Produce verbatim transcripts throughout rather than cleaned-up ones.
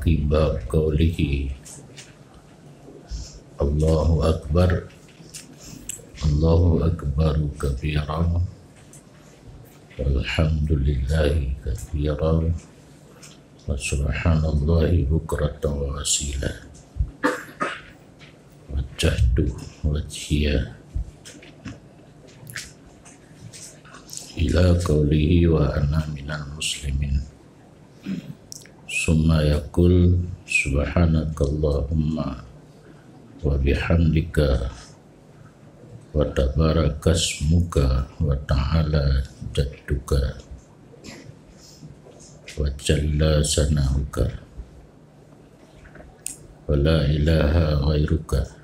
Bab qaulihi, Allahu Akbar, Allahu Akbaru kabira, walhamdulillahi katsira, wa subhanallahi bukratan wa asila. Wajjahtu wajhiya ila qaulihi wa ana minal muslimin. Summa yaqul, subhanakallahumma wa bihamdika, wa tabarakasmuka, wa ta'ala jadduka, wa jalla sana'uka, wa la ilaha ghairuka,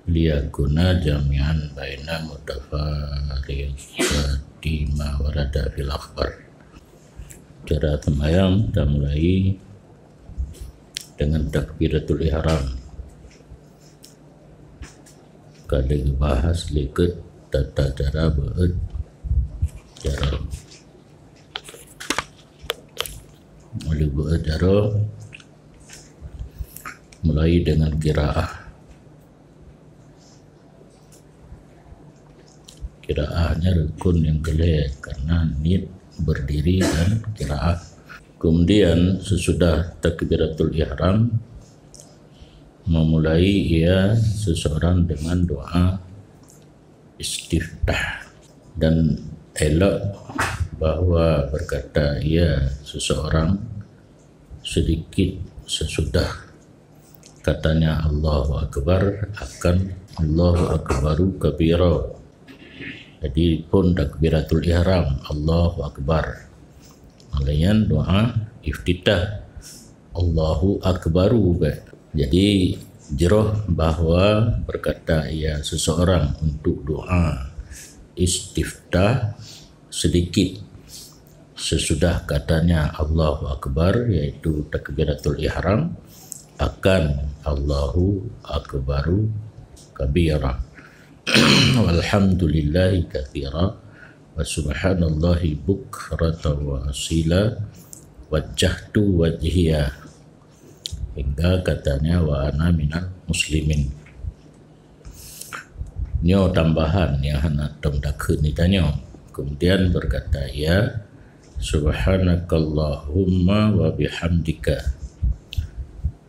liyakuna jami'an baina mutafariqati ma warada fil akhbar. Cara sembahyang kita mulai dengan takbiratul ihram. Ka lheueh bahas likot tata cara beuet jaroe. Oleh beuet jaroe mulai dengan qiraah. Qiraah nyan rukun nyang keulhèe karena niet berdiri dan qiraah. Kemudian sesudah takbiratul ihram, memulai ia seseorang dengan doa istiftah. Dan elok bahwa berkata ia seseorang sedikit sesudah katanya Allahu Akbar akan Allahu Akbaru kabira. Jadi phon takbiratul ihram, Allahu Akbar. Laén doa iftitah, Allahu Akbaru. Jadi jroh bahwa berkata ia seseorang untuk doa istiftah sedikit sesudah katanya Allahu Akbar, yaitu takbiratul ihram, akan Allahu Akbaru kabira, walhamdulillahi katsira, wa subhanallahi bukratan wa asila, wajjahtu wajhiya, hingga katanya wa ana minal muslimin. Nyoe tambahan nyang hana tom takheun ditanyoe. Kemudian berkata ia, subhanakallahumma wa bihamdika,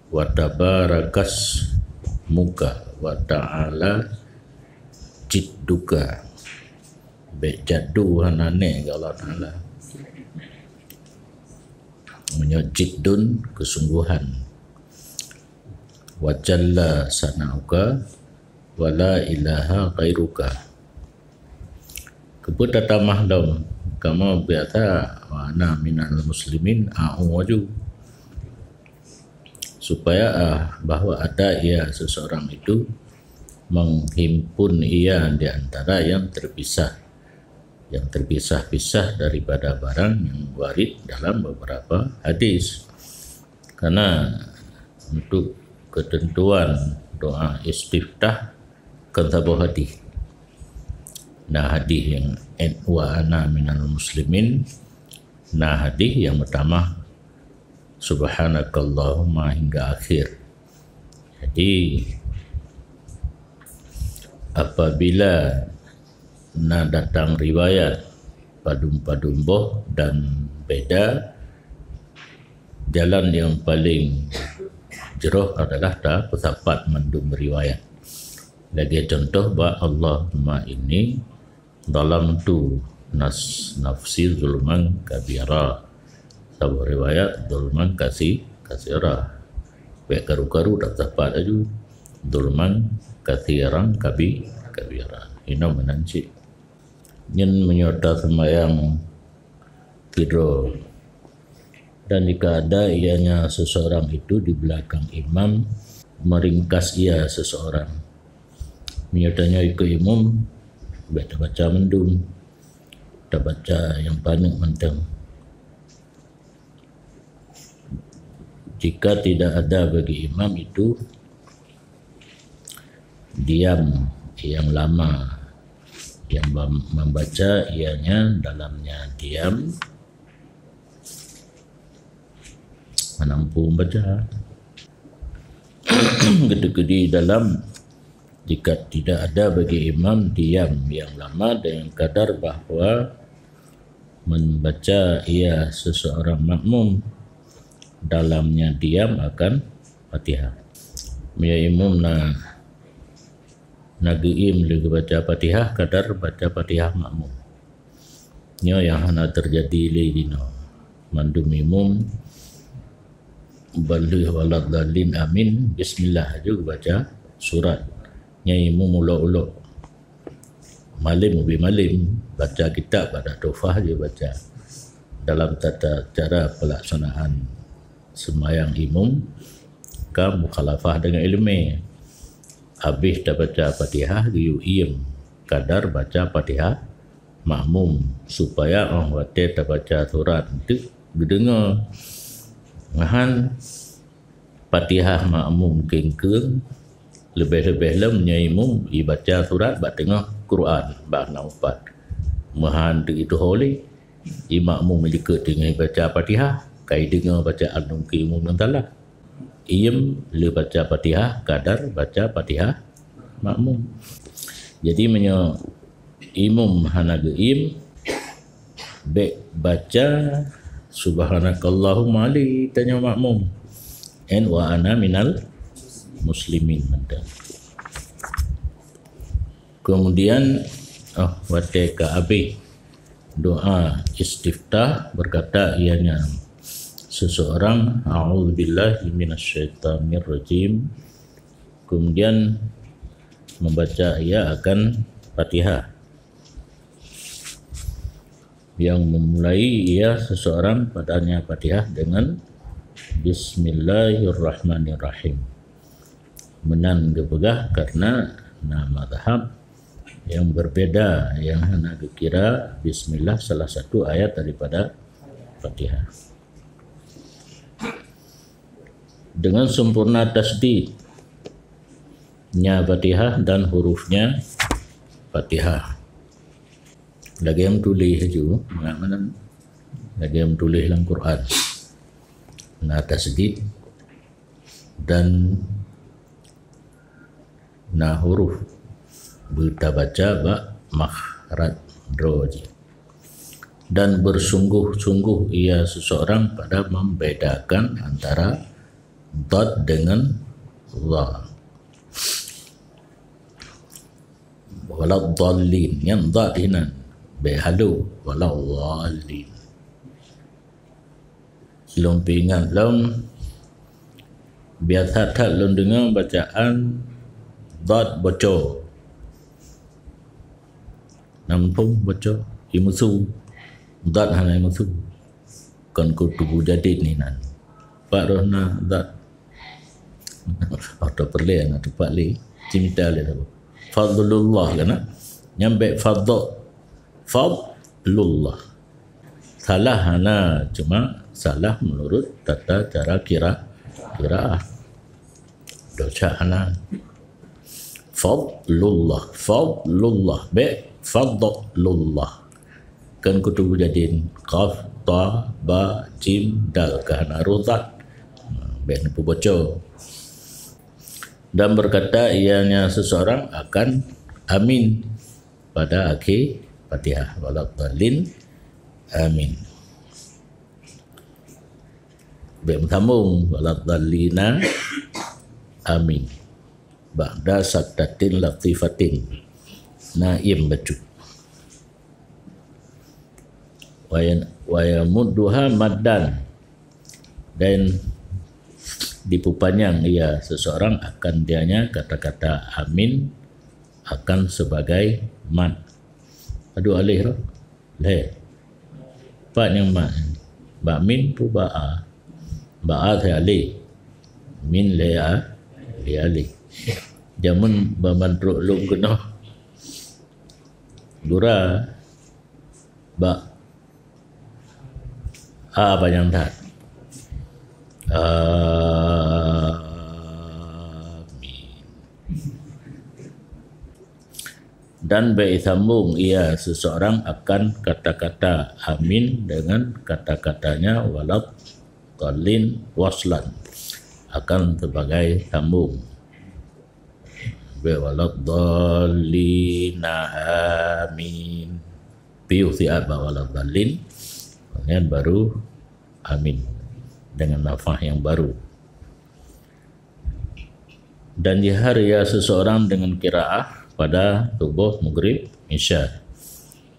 wa tabarakasmuka, wa ta'ala jidduka. Bèk jaddu hana nèk keu Allah Taala. Meunyoe jiddun, kesungguhan. Wa jalla sana'uka, wa la ilaha ghairuka. Keupeue tatamah lom, kamoe biasa, wa ana minal muslimin, a'u aju. Supaya, ah, bahwa ada ia seseorang itu menghimpun ia di antara yang terpisah, yang terpisah-pisah daripada barang yang warid dalam beberapa hadis. Karena untuk ketentuan doa istiftah kan saboh hadis. Na hadis yang en-, wa ana minal muslimin, na hadis yang pertama subhanakallahumma hingga akhir. Jadi apabila na datang riwayat padum-padum boh dan beda, jalan yang paling jroh adalah tapeusapat mandum riwayat. Lagèe contoh bak Allahumma inni zalamtu nas-, nafsi zulman kabira. Saboh riwayat zulman kasi-, kasira. Bèk karu-karu tapeusapat aju. Zulman kasiran kabi-, kabira. Inoe meunan cit. Nyan meunyoe taseumbahyang keudroe. Dan jika ada ianya seseorang itu di belakang imam meringkas ia seseorang. Meunyoe tanyoe ikot imum, bèk tabaca mandum, tabaca nyang paneuk mantong. Jika tidak ada bagi imam itu, diam yang lama, yang mem-, membaca ianya dalamnya diam, Hana mampu membaca. Ketika di dalam, jika tidak ada bagi imam diam yang lama dengan kadar bahwa membaca ia seseorang makmum dalamnya diam akan Fatihah. Meunyoe imum na, na geuiem lé geubaca Fatihah, kadar baca Fatihah makmum. Nyoe nyang hana teujadi lé dinoe. Mandum imum ban lheueh waladhdallin amin, bismillah aju geubaca surat. Nyan imum ulok-ulok. Malem ubé malem, baca kitab bak Tuhfah aju baca. Dalam tata cara pelaksanaan seumayang imum ka mukhalafah deungon ileumé. Abéh tabaca Fatihah geuyue iem kadar baca Fatihah makmum, supaya óh watée tabaca surat teuk geudeungoe. Meuhan Fatihah makmum keng-keng, leubeh-leubeh lom nyoe imum ibaca surat bak teungoh Quran bak hana mupat. Meuhan teuk itu ho lé, i makmum jikeue teungoh ibaca Fatihah, ka ideungoe bacaan lom keu imum nyang salah. Iem lé baca Fatihah kadar baca Fatihah makmum. Jadi meunyoe imum hana geuiem, bék baca subhanakallahumma lé tanyoe makmum. En wa ana minal muslimin mantong. Kemudian, oh, watée ka abéh doa istiftah, berkata ianya seseorang, "A'udzubillahi minasyaitonirrajim." Kemudian membaca ia akan Fatihah. Yang memulai ia seseorang padanya Fatihah dengan Bismillahirrahmanirrahim. Meunan geupeugah karena na mazhab yang berbeda yang hana geukira bismillah salah satu ayat daripada Fatihah. Dengan sempurna tasdid nya Fatihah dan hurufnya Fatihah. Lagée nyang tuléh aju, mangat meunan. Lagée nyang tuléh lam Quran. Na tasdid dan na huruf beutabaca bak makhraj droe jih. Dan bersungguh-sungguh ia seseorang pada membedakan antara dhad dengan dha. Waladdallin, nyan dhad hinan. Bék halo, waladdallin. Lôn peuingat lom, biasa that lôn deungoe bacaan dhad boco. Na muphom boco? Imeusu. Dhad hana imeusu. Kon kutubu jadid hinan. Pat roh na dhad. Atau peureulée na teumpat lé. Cinta lé saboh. Fadlullah kan? Nyan bék fadl. Fadlullah. Salah hana, cuma salah menurut tata cara kira, kiraah. Desya hana. Fadlullah, fadlullah, bék fadlullah. Kan kutubu jadid, qaf, ta, ba, jim, dal, ka hana huruf dhad. Bék neupeuboco. Dan berkata ianya seseorang akan amin pada akhé Fatihah. Waladdallin. Amin. Bék meusambong, waladdallina. Amin. Ba'da saktatin latifatin. Na iem bacut. Wa yan-, wa yamudduha maddan. Dan diperpanjang ia seseorang akan dianya kata-kata amin akan sebagai mad. Aduh alih tu. Lhée. Pat nyang mad. Bak min pu ba a. Ba a lhée alih. Min lhée a, lhée alih. Jameun ban trok lôn keunoe. Gura bak a panyang that. Amin. Dan bék sambong ia seseorang akan kata-kata amin dengan kata-katanya walad Dhalin waslan, akan sebagai sambung. Bèk waladdallin, amin. Piôh siat bak waladdallin, kemudian baru amin dengan lafaz yang baru. Dan jihar ya seseorang dengan qiraah pada suboh, maghrib, isya.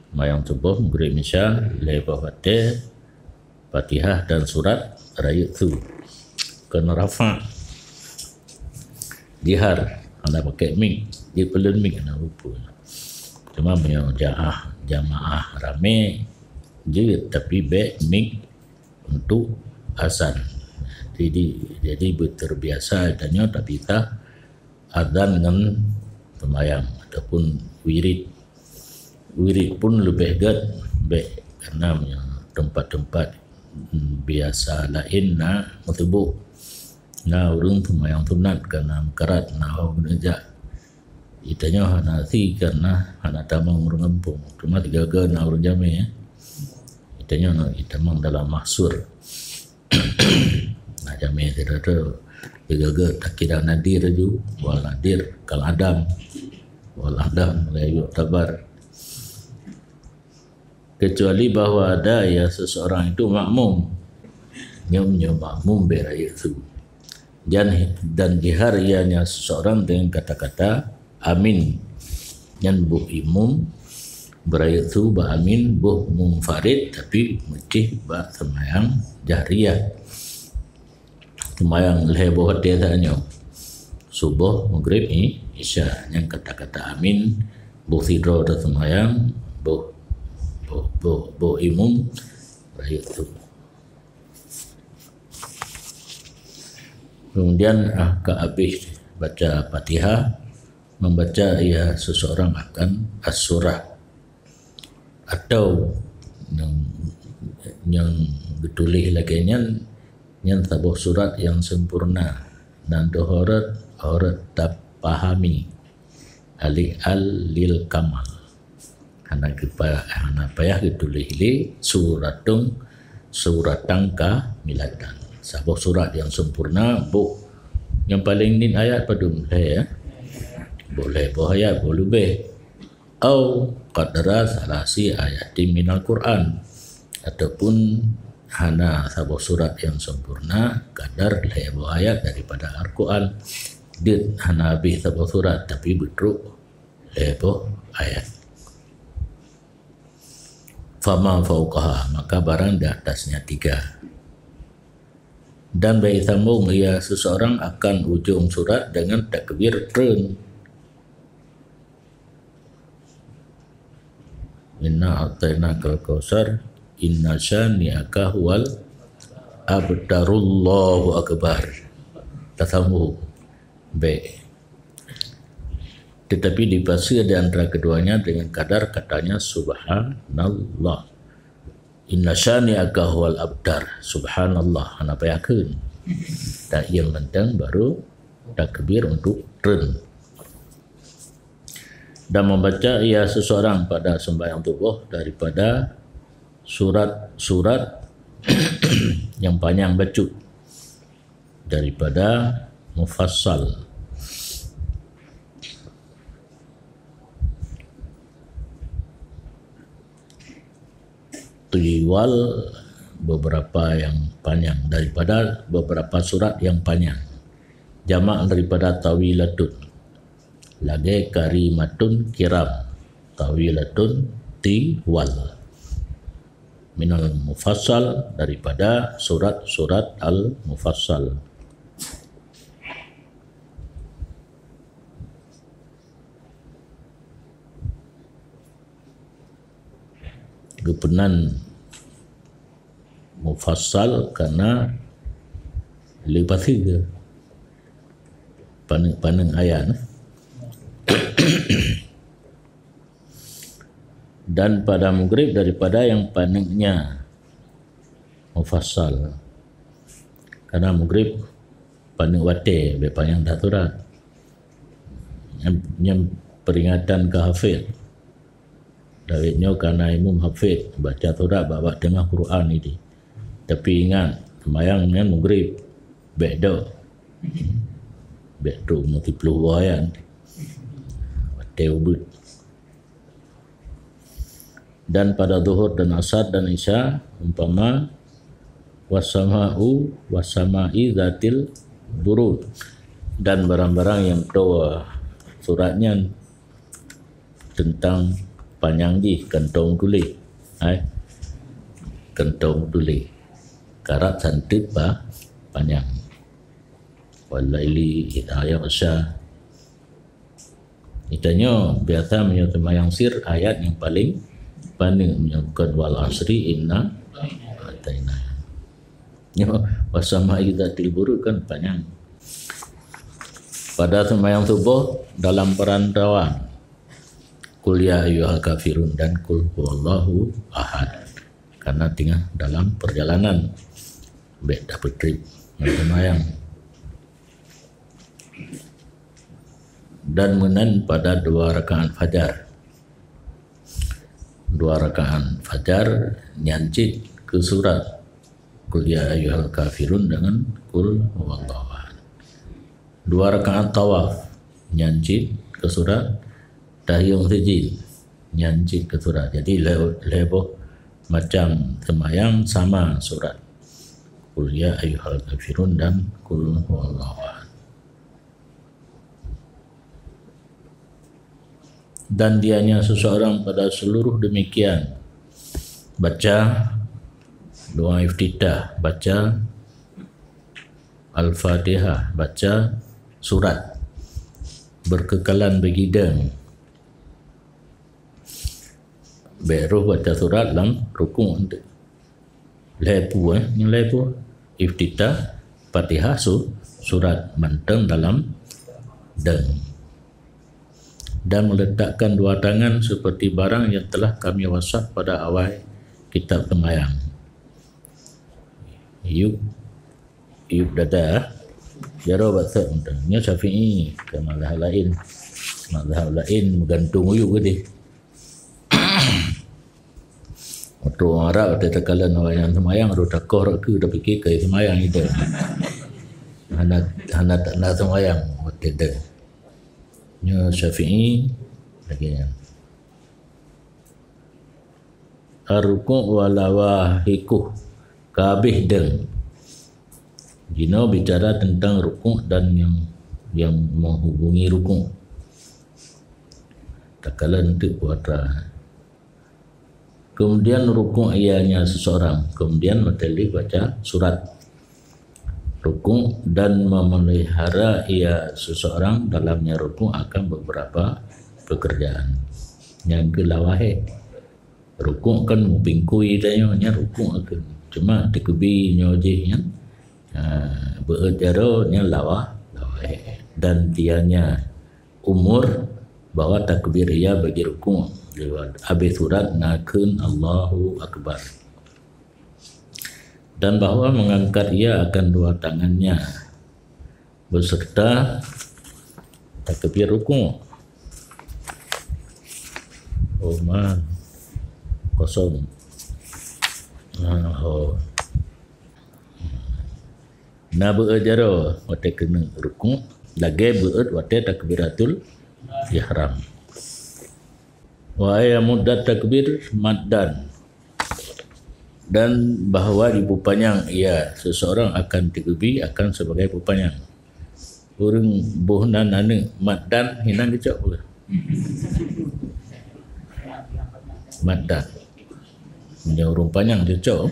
Seumayang suboh, maghrib, isya, lhèe boh watèe, Fatihah dan surat, rayeuk su. Keu rafa'. Jihar, hana pakai mik, jipeuleuen mik hana peue-peue. Cuma meunyoe jamaah, jamaah ramé, jeuet, tapi bèk mik untuk azan. Jadi, jadi beuterbiasa tanyoe tabita azan ngon seumayang ataupun wirid. Wirid pun leubeh gèt bèk, karena meunyoe teumpat-teumpat biasa laén na meuteubok, na ureueng seumayang sunat karena meukarat na ho geuneuk jak. Geutanyoe hana si karena hana tamong ureueng gampông. Cuma sigaga na ureueng jamé, ya. Geutanyoe na tamong dalam mahsur. Na jamé sidroe-droe. Sigaga takira nadir laju. Wal nadir kal adam. Wal adam la yu'tabar. Kecuali bahwa ada ya seseorang itu makmum. Nyoe, nyoe makmum bèk rayeuk su. Dan, dan jihar ianya seseorang dengan kata-kata amin. Nyan boh imum beurayeuk su bak amin, boh munfarid tapi meucéh bak seumayang jahriyah. Seumayang lhèe boh watèe tanyoe. Suboh, maghrib, i-, isya. Nyan kata-kata amin, boh sidroe taseumayang, boh, boh, boh, boh imum rayeuk su. Kemudian, ah, ka habéh baca Fatihah, membaca ia seseorang akan as-surah. Atau nyang, nyang geutuléh lagèe nyan, nyan saboh surat nyang sempurna, dan tu horot, horot tapahami. Alif al lil kamal. Hana geupa-, hana payah geutuléh lé suratun, suratan kamilatan. Saboh surat nyang sempurna, boh nyang paleng niet ayat padum lhèe, ya. Boh lhèe boh ayat, boh leubeh. Au qadra salasi ayatin minal Qur'an, ataupun hana saboh surat nyang sempurna, kadar lhèe boh ayat daripada Al-Qur'an. Jeuet hana habéh saboh surat, tapi beutrok lhèe boh ayat. Fama fauqaha, maka barang di atasnya tiga. Dan bèk sambung ia seseorang akan ujong surat dengan takbir treun. Inna a'tainakal kautsar, inna syani'aka huwal abtar, Allahu akbar. Tasambung. Bèk. Tetapi dipaseue di antara keduanya dengan kadar katanya subhanallah. Inna syani'aka huwal abtar. Subhanallah. Hana payah kheun. Dan nyang penting baru takbir untuk treun. Dan membaca ia seseorang pada sembahyang suboh daripada surat-surat nyang panyang bacut. Daripada mufassal. Tiwal beberapa yang panjang, daripada beberapa surat yang panjang. Jamak daripada tawilatun. Lagèe karimatun kiram, tawilatun tiwal. Minal mufassal, daripada surat-surat al-mufassal. Geupeunan mufassal karena leupaseue paneuk-paneuk ayat. Dan pada maghrib daripada yang paneuknya mufassal. Karena maghrib paneuk watèe, bèk panyang that surat. Nyan, nyan peringatan keu hafid. Dawét nyoe kana imum hafid, baca surat bak-bak teungoh Quran ini. Tapi ingat, Seumayang nyan Maghrib, bèk dok. Bèk trok meusiploh boh ayat. Watèe ubit. Dan pada Zuhur dan Asar dan Isya, umpama, "Wassama'u, wassamai dzatil buruj." Dan barang-barang nyang toe surat nyan teuntang panyang jih kantong tuléh. Hai. Kantong tuléh. Karat santeuet pa-, panyang. "Wal laili idza yaghsya." Geutanyoe biasa meunyoe seumayang sir, ayat nyang paleng paneuk meunyoe kon "Wal asri inna a'taina." Nyoe, "Wassamai dzatil buruj" kan panyang. Pada seumayang suboh dalam peurantauan, "Qul ya ayyuhal kafirun" dan "Qul huwallahu ahad." Karena tingah dalam perjalanan, bèk tapeutrép ngon seumayang. Dan meunan pada dua rakaat fajar. Dua rakaat fajar nyan cit keu surat "Qul ya ayyuhal kafirun" dengan "Qul huwallahu ahad". Dua rakaat tawaf nyan cit keu surat "Tahiyyatut sijil", nyan cit keu surat. Jadi, lhèe, lhèe boh macam seumayang sama surat. "Qul ya ayyuhal kafirun" dan "Qul huwallahu ahad." Dan dianya seseorang pada seluruh demikian, baca doa iftitah, baca Al-Fatihah, baca surat, beukeukalan beugidang. Bèk roh baca surat lam rukuk. Lhèe peue, eh? Nyang lhèe peue? Iftitah, Fatihah, su-, surat mantong dalam dang. Dan meletakkan dua tangan seperti barang yang telah kami wasaf pada awal kitab seumayang. Yub, yub dada, jaroe bak sot mantong. Nyoe Syafi'i, keu mazhab laén. Mazhab laén meugantung u yub keudéh. Untuk ureueng Arab, watèe takalon awak nyan seumayang, roh takoh rot keu tapike keu seumayang itu. Hana, hana, hana seumayang watèe deuh. Nyoe Syafi'i lagèe nyan. Ar-ruku' wa lawahiquh, ka habéh deuh. Jinoe bicara teuntang rukuk dan nyang, nyang meuhubungi rukuk. Takalon teuk peue atra. Kemudian rukuk ianya seseorang, kemudian watèe lheuh baca surat. Rukuk dan memelihara ia seseorang dalamnya rukuk akan beberapa pekerjaan. Nyang keu lawahiq. Rukuk kan meupingkui tanyoe, nyan rukuk akan. Cuma takbir nyoe jih nyan, ha, beuet jaroe nyan lawa-, lawahiq. Dan dianya umur bahwa takbir ia bagi rukuk. Liwat habéh surat na kheun Allahu Akbar. Dan bahwa mengangkat ia akan dua tangannya beserta takbir rukuk. Oh man, kosong. Ah, oh. Na beuet jaroe watèe keuneuk rukuk, lagèe beuet watèe takbiratul ihram. Wa yamuddat takbir maddan. Dan bahwa dipeupanyang ia seseorang akan takbir akan sebagai peupanyang. Ureueng boh nan aneuk maddan hinan geucok peue? Maddan. Meunyoe ureueng panyang cocok,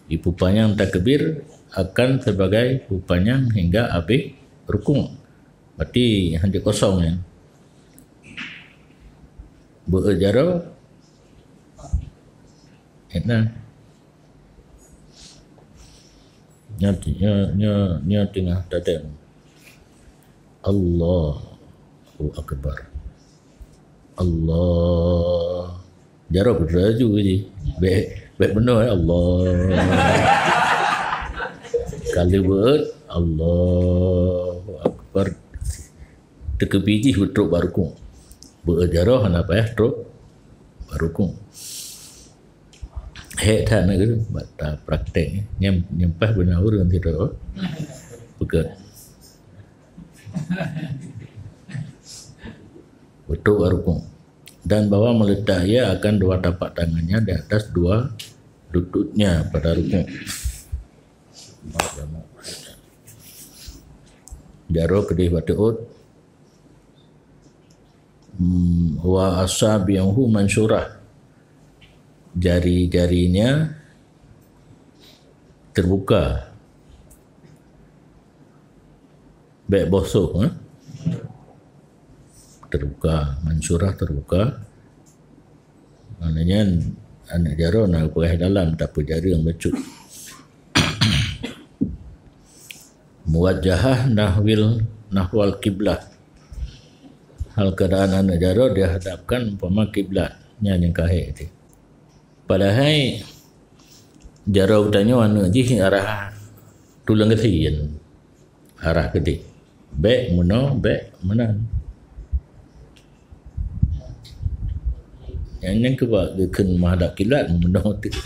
dipeupanyang takbir akan sebagai peupanyang hingga habéh rukuk. Berarti hana kosong nyan. Beuet jaroe. Enak. Nyoe, nyoe, nyoe, nyoe teungoh tatém. Allahu Akbar. Allah. Jaroe beulaju jih. Bèk, bèk bunoe, eh, Allah. Ka lheuh beuet, Allahu Akbar. Takbir jih beutrok bak rukuk. Beuet jaroe hana payah trok bak rukuk. Hék that na geuh, bak ta praktek. Nyam, nyam paih beuna ureuëng sidroe. Peugah. Beutôi rukuk. Dan bahwa meletak ia akan dua tapak tangannya di atas dua lututnya pada rukuk. Jaroe keudeh bak teuôt. Hmm, wa asabi'uhu mansyurah. Jari-jarinya terbuka. Bék bosoh, eh? Terbuka, mansyurah terbuka. Maknanya aneuk jaroe na peugah dalam, tapi jareueng bacut. Muwajjahah nahwil, nahwal kiblah. Hal keadaan aneuk jaroe dihadapkan umpama kiblat. Nyan nyang ka hék teuh. Padahai jaroe geutanyoe aneuk jih arah tuleueng gasien. Arah keudeh. Bék meunoe, bék meunan. Nyang, nyang keubah geukheun meuhadap kiblat meunoe teuh.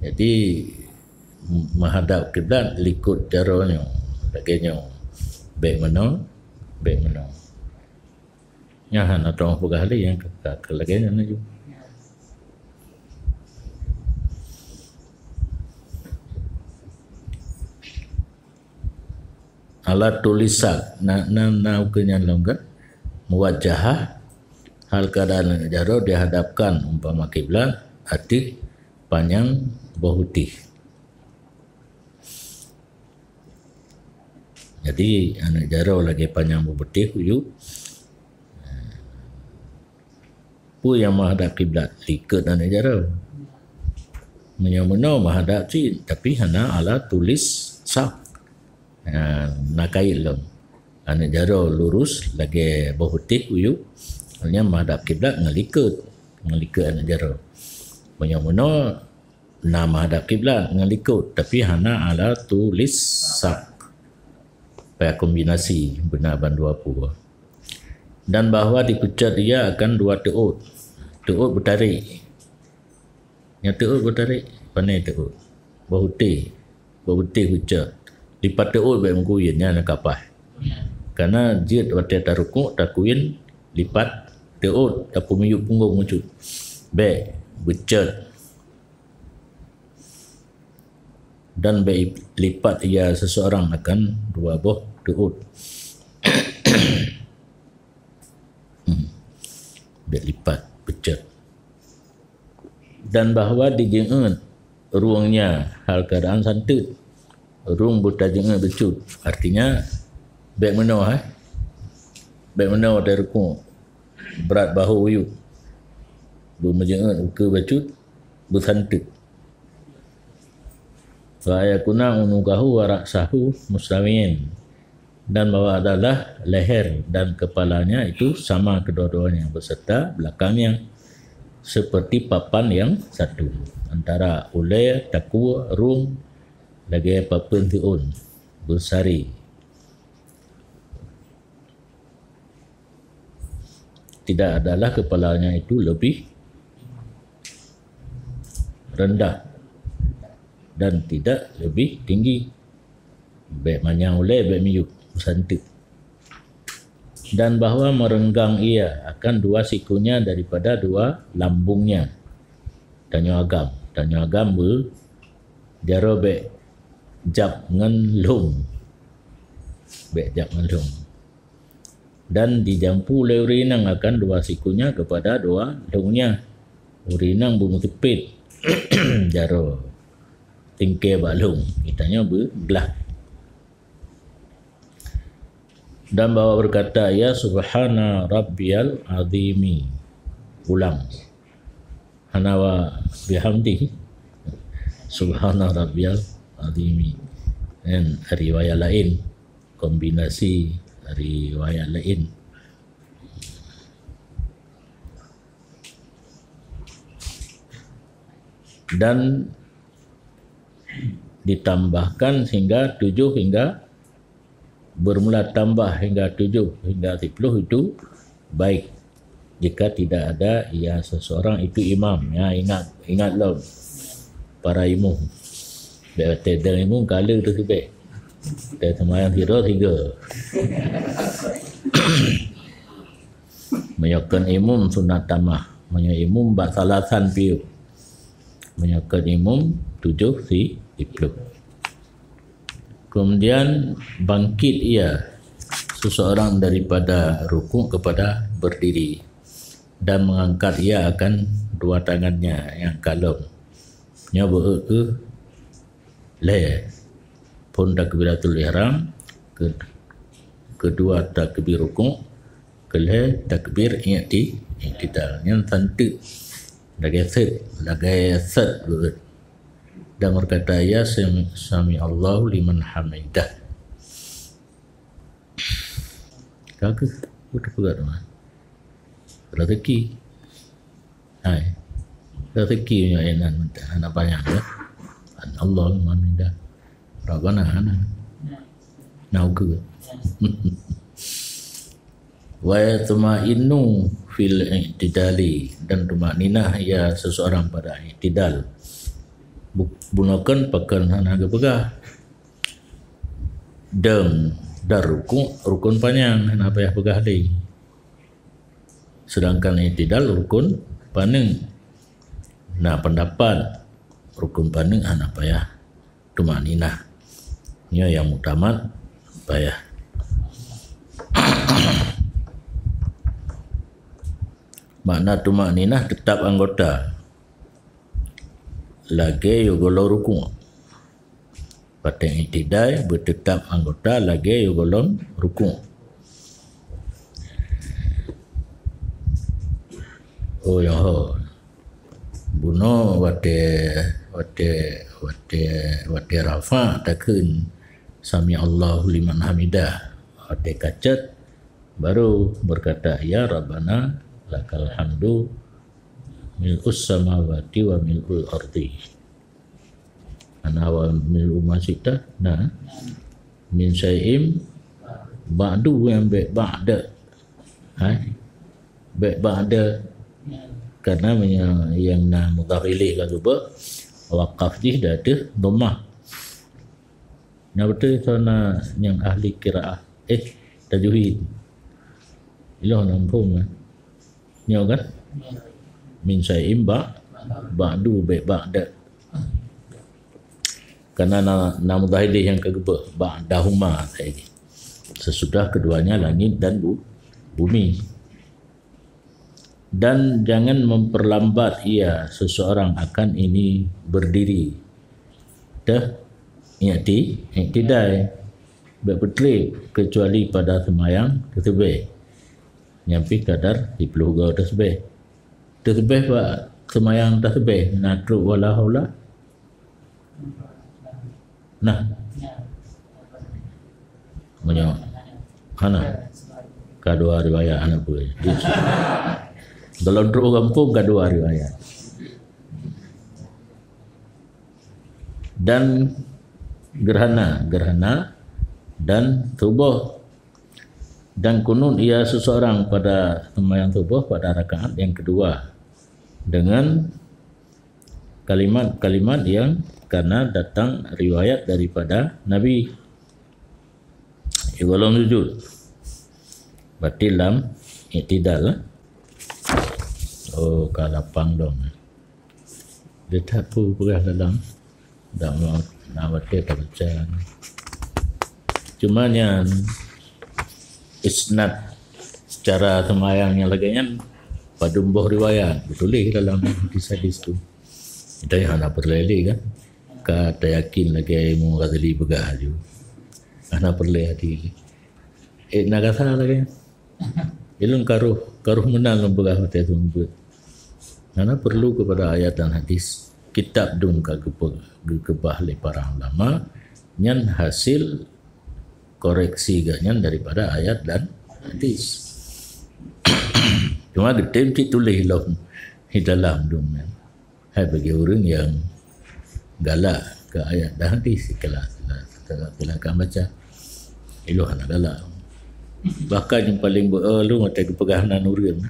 Jadi, meuhadap kiblat likot jaroe nyoe. Lagée nyoe. Bék meunoe, bék meunoe. Nyan hana teupeugah lé nyang ka, ka, ka lagée nyan laju. Alat tulisan na, na, na ukeue nyan lom kan. Muwajjahah, hal keadaan jaroe dihadapkan umpama kiblat ateueh panyang boh uteh. Jadi aneuk jaroe lagée panyang boh uteh uyuek. Peue nyang meuhadap kiblat? Likot aneuk jaroe. Meunyoe meunoe meuhadap cit, tapi hana ala tulis saf. Ha, na kait lom. Aneuk jaroe lurus lagée boh uteh uyuek, nyan meuhadap kiblat ngon likot, ngon likot aneuk jaroe. Meunyoe meunoe na meuhadap kiblat ngon likot, tapi hana ala tulis saf. Payah kombinasi beuna bandua peue. Dan bahwa dipeucot ia akan dua teuôt. Teuôt beutarek. Nyang teuôt beutarek, pane teuôt. Boh uteh, boh uteh beucot. Lipat teuôt bék meukuyen, nyan ka paih. Karena jeuet watée tarukuk, takuyen lipat teuôt, tapeumiyueb punggong bacut. Bék, beucot. Dan bék lipat ia seseorang akan dua boh teuôt. Hmm. Bék lipat, beucot. Dan bahwa dijeuet ruengnya hal keadaan santeut. Rueng beutajeuet bacut. Artinya, bék meunoe, eh. Bék meunoe watée rukuk. Brat bahu uyuek. Beumeujeuet ukeue bacut, beusanteut. Wa yakuna unuqahu wa ra'sahu mustawiyain, dan bahwa adalah leher dan kepalanya itu sama kedua-duanya beserta belakangnya, seperti papan yang satu, antara ulée takue rueng lagée papeuen teuôn beusari. Tidak adalah kepalanya itu lebih rendah dan tidak lebih tinggi. Bék manyang ulée, bék miyueb, santeut. Dan bahwa merenggang ia akan dua sikunya daripada dua lambungnya. Tanyoe agam, tanyoe agam beu jaroe bék jab ngon lhong. Bék jab ngon lhong. Dan dijampu lé ureuëng inong akan dua sikunya kepada dua lhongnya. Ureuëng inong beumeuteupet jaroe tingkée bak lhong, geutanyoe beuglah. Dan bahwa berkata ia, "Subhana rabbiyal azimi." Ulang. Hana wa bihamdi. Subhana rabbiyal azimi. Dan riwayat lain, kombinasi riwayat lain. Dan ditambahkan sehingga tujuh hingga bermula tambah hingga tujuh hingga sepuluh itu baik. Jika tidak ada ia seseorang itu imam, ya, ingat, ingat lom para imum. Bèk watèe dang imum ka le teuseubeh. Watèe seumayang sidroe tiga. Meunyoe kon imum sunat tamah. Meunyoe imum bak salasan piôh. Meunyoe kon imum tujoh si-, siplôh. Kemudian bangkit ia seseorang daripada rukuk kepada berdiri dan mengangkat ia akan dua tangannya nyang kalon. Nyoe beu-, eh, lhèe. Phôn takbiratul ihram, ke-, kedua takbir rukuk, keulhèe takbir i'ti-, i'tidal. Nyan santeuk lagèe set, lagèe set beuet. Dan berkata, "Ya sami-, sami Allahu liman hamidah." Ka keuh, beutôi peugah teuma. Rezeki. Hai. Rezeki nyoe inan hana banyak, ya. Allah mamidah. Rabbana hana. Nah, ukeue. Wa yatma'innu fil i'tidali, dan tumakninah ia seseorang pada i'tidal. Bu-, bunoe kon pakon hana geupeugah. Dan, dan rukuk, rukun panyang, hana payah peugah lé. Sedangkan i'tidal rukun paneuk. Na pendapat rukun paneuk hana payah tumakninah. Nyoe nyang muktamad payah. Makna tumakninah teutap anggota. Lagèe yôh gohlom rukuk. Watèe i'tidal beuteutap anggota lagèe yôh gohlom rukuk. Oh, ya ho. Bunoe watèe, watèe, watèe, watèe rafa' takheun, "Sami Allahu liman hamidah." Watèe kacot, baru berkata, "Ya Rabbana lakal hamdu mil'us samawati wa mil'ul ardi." Ana wa mil'u ma syi'ta, na. Min syai'im ba'du, nyang bèk ba'da. Hai. Bèk ba'da. Karena meunyoe nyang na mudhaf ilaih ka geuba, wakaf jih di ateueh dhammah. Na beutôi soe na nyang ahli qiraah, eh, tajwid. Ilôn na muphom, eh. Nyoe kan? Min syai'im ba-, ba'du, bèk ba'da. Karena na, na mudhaf ilaih nyang ka geuba, ba'dahuma saja. Sesudah keduanya langit dan bu-, bumi. Dan jangan memperlambat ia seseorang akan ini berdiri. Teuh, i'ti-, i'tidal. Bèk peutrép kecuali pada seumayang teuseubeh. Nyan pih kadar siplôh goe teuseubeh. Teuseubeh bak seumayang teuseubeh, na trok wala haula? Nah. Meunyoe hana, ka dua riwayat hana peue. Dalam trok gampông ka dua riwayat. Dan gerhana, gerhana dan suboh. Dan kunut ia seseorang pada sembahyang suboh pada rakaat yang kedua dengan kalimat-kalimat yang karena datang riwayat daripada Nabi. Igohlom sujud. Berarti lam i'tidal, eh? Oh, ka lapang dong. Dia tak peugah dalam. Dak mau nak baca, tak baca. Cuma nyan isnad secara sembahyang nyang lagèe nyan padum boh riwayat, beutuléh dalam hadis-hadis tu. Kita hana peureulèe lé kan. Ka tayakin lagèe Imam Ghazali peugah aju. Hana peureulèe hadis. Eh, na gasa lagèe. Ilôn karoh, karoh meunan lôn peugah watèe seumeubeuet. Hana perlu kepada ayat dan hadis. Kitab dum ka geupe-, geukeubah lé para ulama, nyan hasil koreksi geuh nyan daripada ayat dan hadis. Cuma geutem cit tuléh lom di dalam dum nyan. Hai bagi ureueng nyang galak keu ayat dan hadis, silakan, silakan, silakan baca. Ilôn hana galak. Bahkan nyang paleng beu-, eh, lôn watèe geupeugah nan ureueng.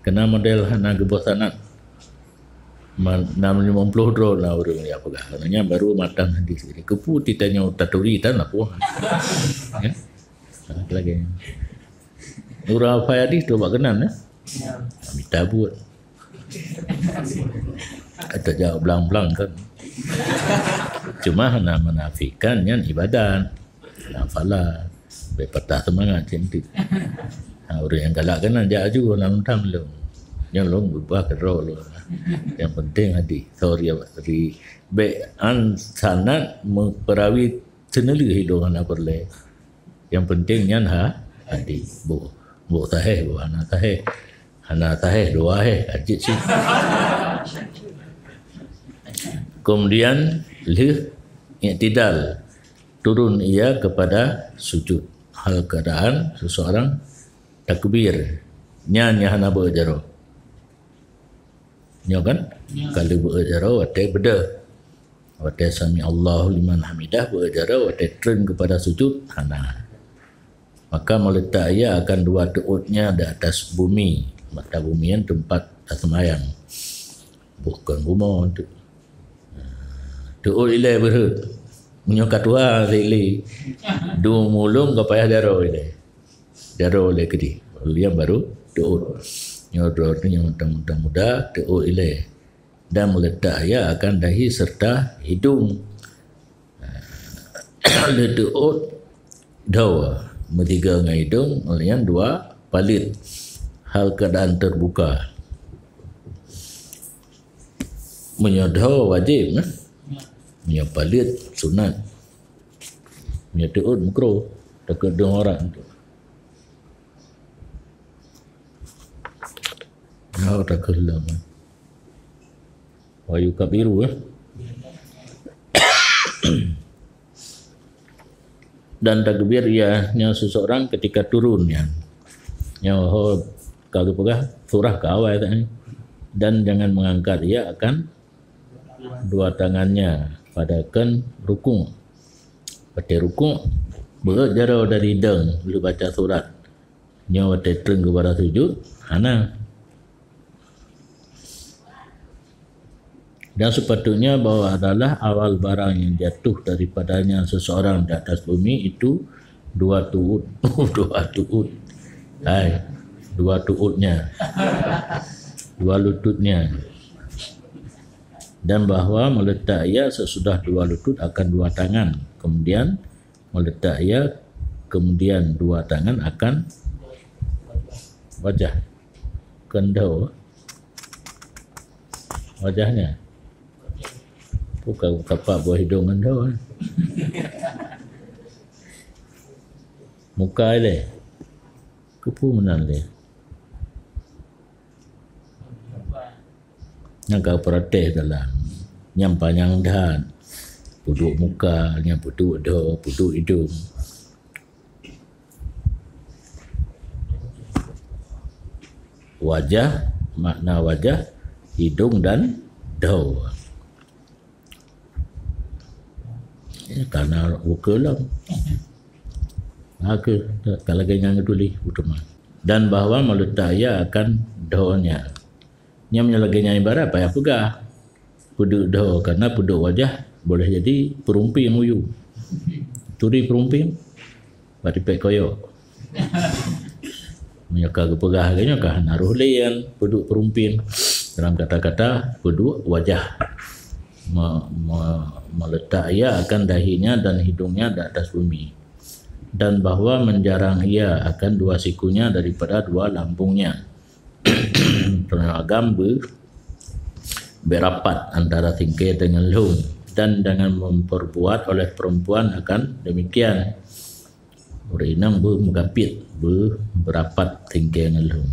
Keunan model hana geuboh sanad. Ma-, enam limong puluh droe na ureuëng nyang peugah. Karena nyan baru matan hadis. Jadi, keupeue titanyoe taturi tan lapoe. Ya? Ha, lagée nyan. Ureuëng hafai hadis tu bak keunan, ya? Mita buet. Atau jawab blang-blang kan. Cuma hana menafikan nyan ibadat. Hana fala. Bèk patah seumangat cit. Ha, ureuëng nyang galak keunan jak aju lam tam lom. Nyan lom beubah keudroe lom. Nyang penting hadis. Sorry, ri-, bèk an sanad me-, peurawi seuneulheueh ilong hana peureulée. Yang penting nyan ha, hadis. Boh, boh sahih, boh hana sahih. Hana sahih, dua heh, ajit sih. Kemudian, lheueh i'tidal, turun ia kepada sujud. Hal keadaan seseorang takbir. Nyan nyang hana beu jaroe. Nyoe kan? Ya. Kalau beu jaroe, watée beudôh. Watée sami Allahu liman hamidah, beu jaroe, watée treun kepada sujud, hana. Maka meletak ia akan dua teuotnya di atas bumi. Mata bumi nyan tempat taseumayang. Bukan bumoe tu. Teuot ilée beureut. Meunyoe ka tuha sili, dumulong ka payah jaroe ilée. Jaroe ilée keudeh. Liang baru teuot. Nyoe droe tu nyang muda-muda, teuot ilée. Dan meletak ia akan dahi serta hidung. Leuteuk ôt dhoe, meusigoe ngon idong, nyan dua paleuet. Hal keuadaan teubuka. Meunyoe dhoe wajéb, nah. Meunyoe paleuet sunat. Meunyoe teuôt meukruh, takheun dong orang tu. Oh, takheun lom. Wa yukabiru, eh. Dan takbir ia nyoe seseorang ketika turun nyan. Nyoe ho ka geupeugah surah ka awai tadi. Dan jangan mengangkat ia akan dua tangannya pada kon rukuk. Watée rukuk, beuet jaroe dari dong lheueh baca surat. Nyoe watée treun keupada sujud, hana. Dan sepatutnya bahwa adalah awal barang yang jatuh daripadanya seseorang di atas bumi itu dua tuut. Dua tuut. Hai, dua tuutnya. Dua lututnya. Dan bahwa meletak ia sesudah dua lutut akan dua tangan. Kemudian meletak ia, kemudian dua tangan akan wajah. Kon dhoe. Wajahnya. Bukan kapak buah hidung ngon dhoe. Muka ilée. Keupeue meunan lé? Nyang ka peuratéh dalam. Nyang panyang that. Peuduek muka, nyang peuduek dhoe, peuduek idong. Wajah, makna wajah, idong dan dhoe. Ya, karena ukeue lom. Oke, tak lagée nyang geutuléh, uteuma. Dan bahwa meletak ia akan dhoe nya. Nyang meunyoe lagée nyan ibarat payah peugah. Peuduek dhoe, karena peuduek wajah boleh jadi peurumping uyu. Turi peurumping, bak tipék koyok. Meunyoe ka geupeugah lagée nyoe ka hana roh lé nyan peuduek peurumping. Dalam kata-kata, peuduek wajah. Me-, me-, meletak ia akan dahinya dan hidungnya di atas bumi. Dan bahwa menjarang ia akan dua sikunya daripada dua lambungnya. Teungoh agam beu-, beurapat antara singkée deungon lhong, dan jangan memperbuat oleh perempuan akan demikian. Ureuëng inong beu-, meugapiet, beu-, beurapat singkée ngon lhong.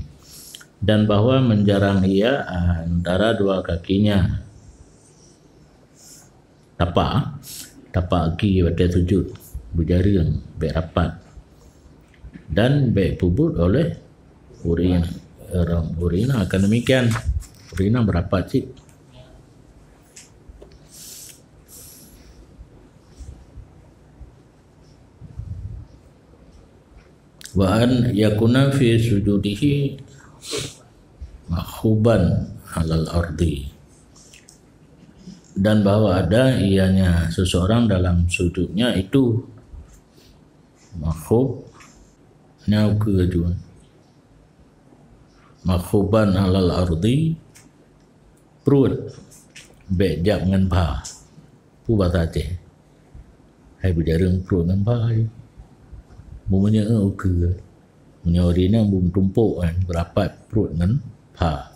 Dan bahwa menjarang ia antara dua kakinya. Tapa, tapa aki watée sujud, beujareueng, bék rapat. Dan bék peubuet oleh ureuëng, ureuëng inong akan demikian. Ureuëng inong beurapat cit. Wa an yakuna fi sujudihi, Makhuban alal ardi. Dan bahwa ada ianya seseorang dalam sujudnya itu makhub, nyau ke jua. Makhuban alal ardi, pruet bèk jak ngon bha. Peue basa Aceh? Hai beujareueng pruet ngon bha. Beumeunyoe ukeue. Meunyoe ureueng inong beumeuteumpok kan, beurapat pruet ngon bha.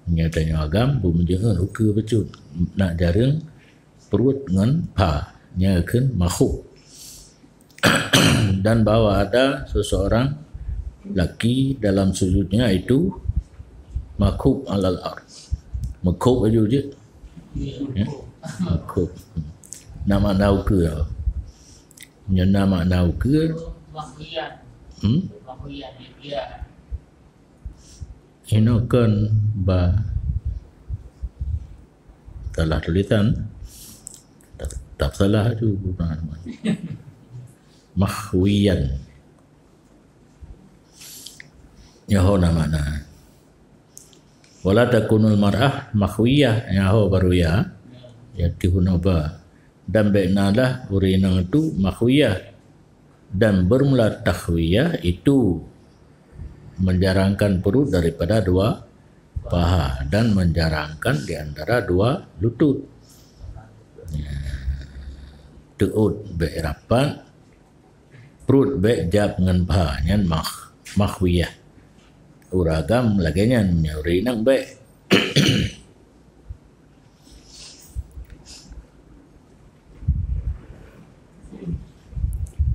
Meunyoe tanyoe agam, beumeunyoe ukeue bacut. Nak jareueng pruet ngon bha. Nyan kheun makhub. Dan bahwa ada seseorang laki dalam sujudnya itu makhub alal ard. Makhub aju je. Ya, makhub. Nama nau ke? Nyan nama nau ke? Hmm? Inoe kon ba salah tulisan. Tap, tap salah tu. Makhwiyan. Nyoe ho na makna. Wala takunul mar'ah makhwiyah, nyoe ho baru ya. Ya tihuna ba. Dan bèk na lah ureueng inong tu makhwiyah. Dan bermula takhwiyah itu menjarangkan perut daripada dua paha dan menjarangkan di antara dua lutut. Ya. Teuôt bèk rapat, pruet bèk jak ngon bha, nyan makh-, makhwiyah. Ureueng agam lagèe nyan, meunyoe ureueng inong bèk.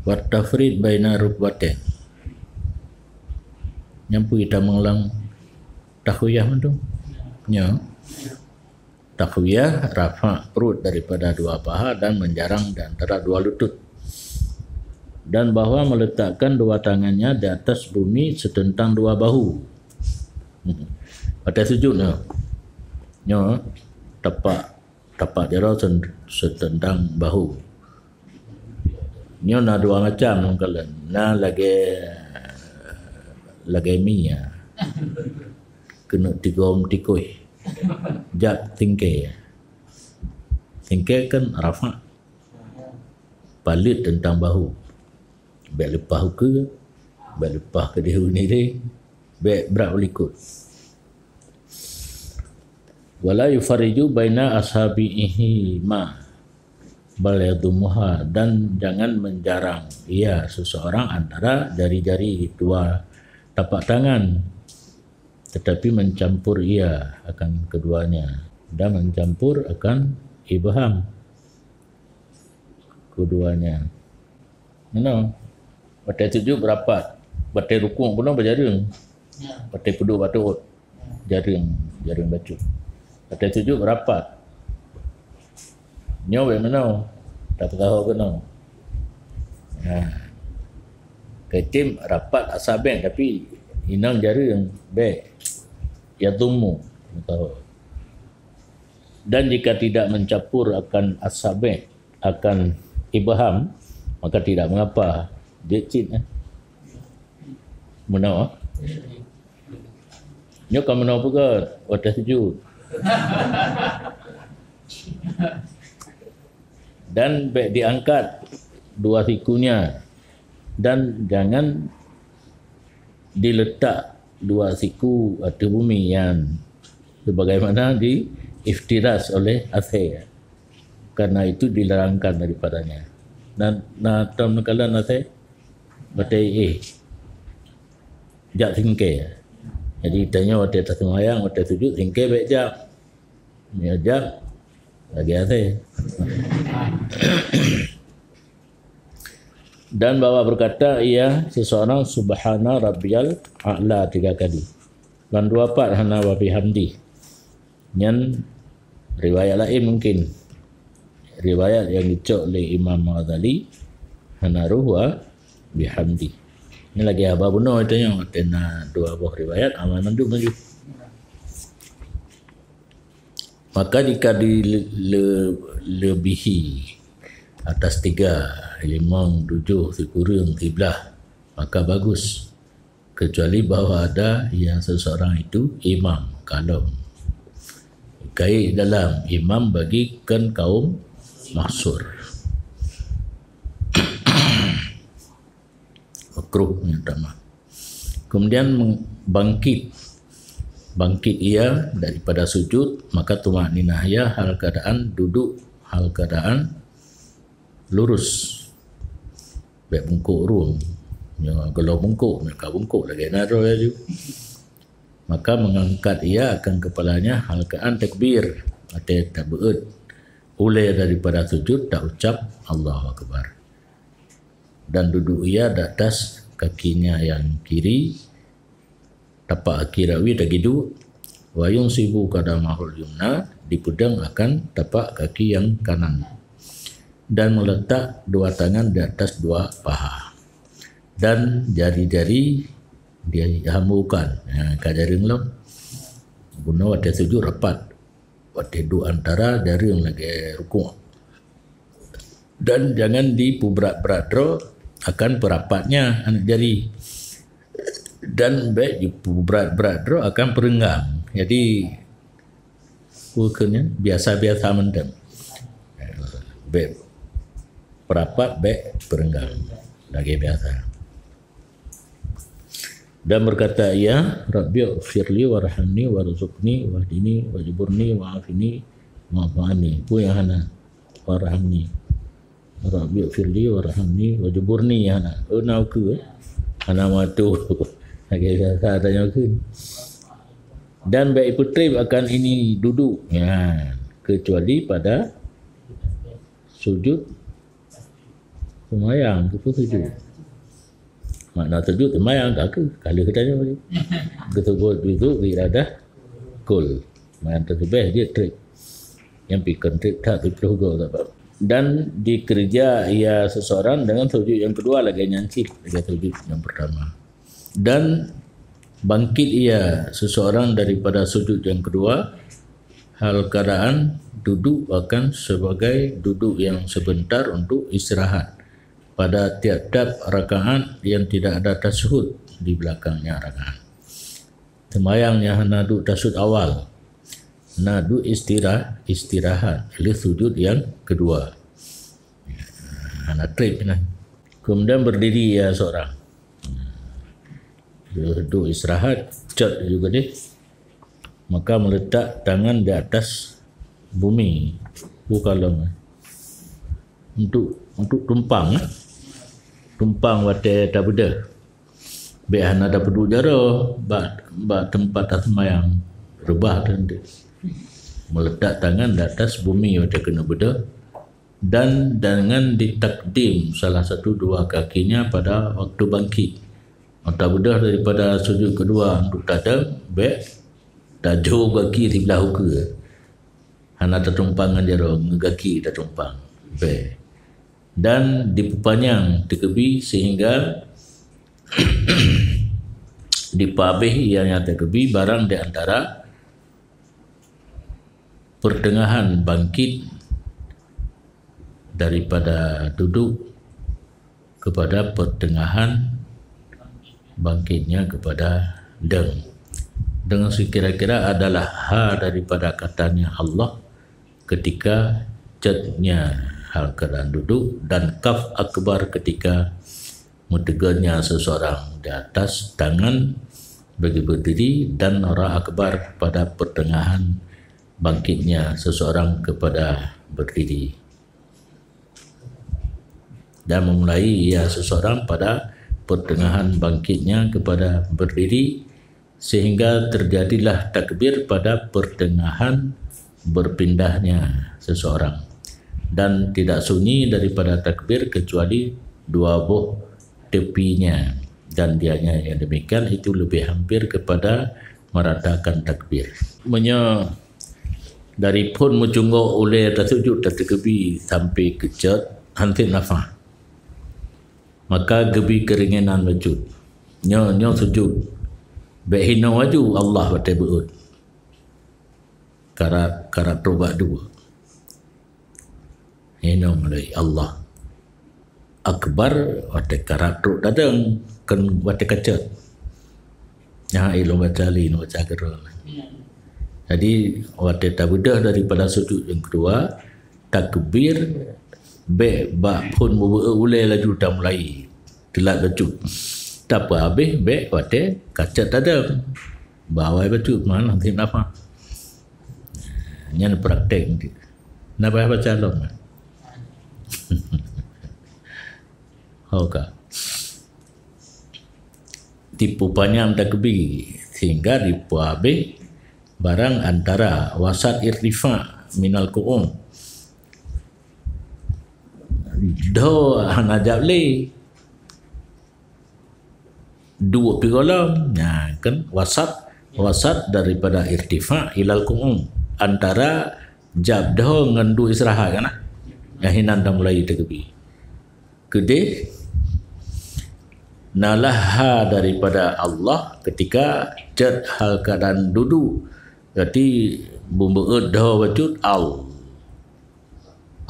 Wat tafrid baina rukbatain. Nyan peue tamong lam takhwiyah mantong? Nyo. Takhwiyah, rafa' perut daripada dua paha dan menjarang di antara dua lutut. Dan bahwa meletakkan dua tangannya di atas bumi setentang dua bahu. Hmm. Watèe sujud nyoe. Nyoe tapak, tapak jaroe sen-, setentang bahu. Nyoe na dua macam lôn kalon. Na lagèe, lagèe mi, ya. Keuneuk tigom tikoh. Jak singkè. Singkè kan rafa'. Paleuet tentang bahu. Bèk leupah ukeue, bèk leupah keudéh u nireng, bèk brat u likot. Wala yufarriju baina ashabihi ma. Bal yadhummuha, dan jangan menjarang ia seseorang antara jari-jari dua tapak tangan, tetapi mencampur ia akan keduanya dan mencampur akan ibham keduanya. Meunoe, watèe sujud rapat, watèe rukuk pun bajareueng, watèe peuduek bak teuôt. Jareueng, jareueng bacut. Watèe sujud rapat. Nyoe bèk meunoe, tapeusaho keunoe. Ha. Keutim rapat asabèe tapi inong jareueng bèk. Yadhummu, meusaho. Dan jika tidak mencampur akan asabèe, akan ibham, maka tidak mengapa. Jeuet cit, eh. Meunoe. Nyoe ka meunoe peugah, watèe sujud. Dan bèk diangkat dua sikunya, dan jangan diletak dua siku ateueh bumi nyan sebagaimana diiftiras oleh asèe. Karena itu dilarangkan daripadanya. Na, na tom neukalon asèe? Watèe éh. Jak singkè. Jadi, tanyoe watèe taseumayang, watèe sujud, singkè bèk jak. Meunyoe jak, lagèe asèe. Dan bahwa berkata ia seseorang, "Subhana rabbiyal a'la," tiga kali. Lam dua pat hana wa bihamdi. Nyan riwayat laén mungkin. Riwayat nyang geucok lé Imam Ghazali, hana roh wa bihamdi. Nyan lagèe haba bunoe tanyoe, watèe na dua boh riwayat, aman mandum laju. Maka jika dile-, le-, lebihi atas tiga, limong, tujoh, sikureueng, siblaih, maka bagus. Kecuali bahwa ada yang seseorang itu imam, kalon. Kait dalam imam bagi kan kaum mahsur. Makruh yang utama. Kemudian meng-, bangkit. Bangkit ia daripada sujud, maka tumakninah ia hal keadaan duduk, hal keadaan lurus. Bèk bungkôk rhueng. Nyoe geulong bungkôk, nyoe ka bungkôk lagèe na droe laju. Maka mengangkat ia akan kepalanya hal keadaan takbir, watèe tabeuet. Ulèe daripada sujud taucap Allahu Akbar. Dan duduk ia di atas kakinya yang kiri, tapak kaki rawi tagiduk, wa yunsibu qadamahul yumna, dipeudong akan tapak kaki yang kanan, dan meletak dua tangan di atas dua paha, dan jari-jari dihamburkan, ha, ka jareueng lom, guna watèe sujud rapat, watèe duek antara jareueng lagèe rukuk. Dan jangan dipeubrat-brat droe akan peurapatnya aneuk jari. Dan bèk dipeubrat-brat droe akan peurenggang. Jadi, peue kheun nyan, biasa-biasa mantong. Bèk peurapat, bèk peurenggang. Lagèe biasa. Dan berkata ia, "Rabbighfirli warhamni warzuqni wahdini wajburni wa'afini wa'fu anni." Peue nyang hana? "Warhamni." "Rabbighfirli warhamni wajburni" nyang hana. Oh, na ukeue, eh? Hana meuatur. Lagèe biasa tanyong kheun. Dan bèk ipeutrép akan ini duduk. Ya, kecuali pada sujud seumayang, keupeue sujud. Makna sujud seumayang ka keuh, ka lheueh geutanyoe. Geuseuôt juzuk iradah kul. Seumayang tasbih jeuet trép. Nyang pih kon trép that siplôh goe saban. Dan dikeureuja ia seseorang dengan sujud yang kedua lagèe nyan cit, lagèe sujud yang pertama. Dan bangkit ia seseorang daripada sujud yang kedua, hal keadaan duduk akan sebagai duduk yang sebentar untuk istirahat pada tiap-tiap rakaat yang tidak ada tasyahud di belakangnya rakaat. Seumayang nyang hana duek tasyahud awal, na duek istirah-, istirahat lheueh sujud yang kedua. Hana trép nyan. Kemudian berdiri ia seorang. Duek istirahat, cot juga deh. Maka meletak tangan di atas bumi. Bukan lom. Untuk, untuk tumpang, eh. Tumpang watèe tabeudôh. Bèk hana tapeuduek jaroe bak, bak teumpat taseumayang. Reubah tu nanti. Meletak tangan di atas bumi watèe keuneuk beudôh. Dan dengan ditakdim salah satu dua kakinya pada waktu bangkit. Mata beudôh daripada sujud kedua untuk tadong, bèk tajok gaki siblah ukeue. Hana tatumpang ngon jaroe, ngon gaki tatumpang. Bèk. Dan dipeupanyang teukeubie sehingga dipeuabéh ia nyang teukeubie barang di antara pertengahan bangkit daripada duduk kepada pertengahan bangkitnya kepada dong. Dong sekira-kira adalah ha daripada katanya Allah ketika cotnya hal keadaan duduk dan kaf akbar ketika meuteugeuhnya seseorang di atas tangan bagi berdiri dan ra akbar pada pertengahan bangkitnya seseorang kepada berdiri. Dan memulai ia seseorang pada pertengahan bangkitnya kepada berdiri, sehingga terjadilah takbir pada pertengahan berpindahnya seseorang. Dan tidak sunyi daripada takbir kecuali dua boh tepinya. Dan dianya yang demikian itu lebih hampir kepada meratakan takbir. Meunyoe dari phon meucunggok ulèe tasujud tateukeubie sampai keucot, han sép nafah, maka geubri keuringinan bacut. Nyoe, nyoe sujud. Bèk hinoe laju Allah watèe beuet. Karab, karab trok bak dua. Hinoe mulai Allah Akbar watèe karab trok tadong, kon watèe kacot. Nyan ilôn baca lé, ilôn baca keudroe. Jadi, watée tabeudôh daripada sujud nyang keudua, takbir, bék bak phon mubeuet ulée laju tamulai. Teulat bacut. Tapeuhabéh bék watée kacot tadong. Bak awai bacut, mana nanti nafah. Nyan praktek nanti. Nafah baca lom. Ho ka. Tipu panyang takbir sehingga dipeuhabéh barang antara wasat irtifa minal qu'um. Dho hana jab lé. Duek pi gohlom. Nah, kan wasat, wasat daripada irtifa ilal qu'um. Antara jab dho ngon duek istirahat kan? Nah, hinan dah mulai takbir. Keudeh, nalah ha daripada Allah ketika cot hal keadaan dudu. Berarti bumbeuet dho bacut al.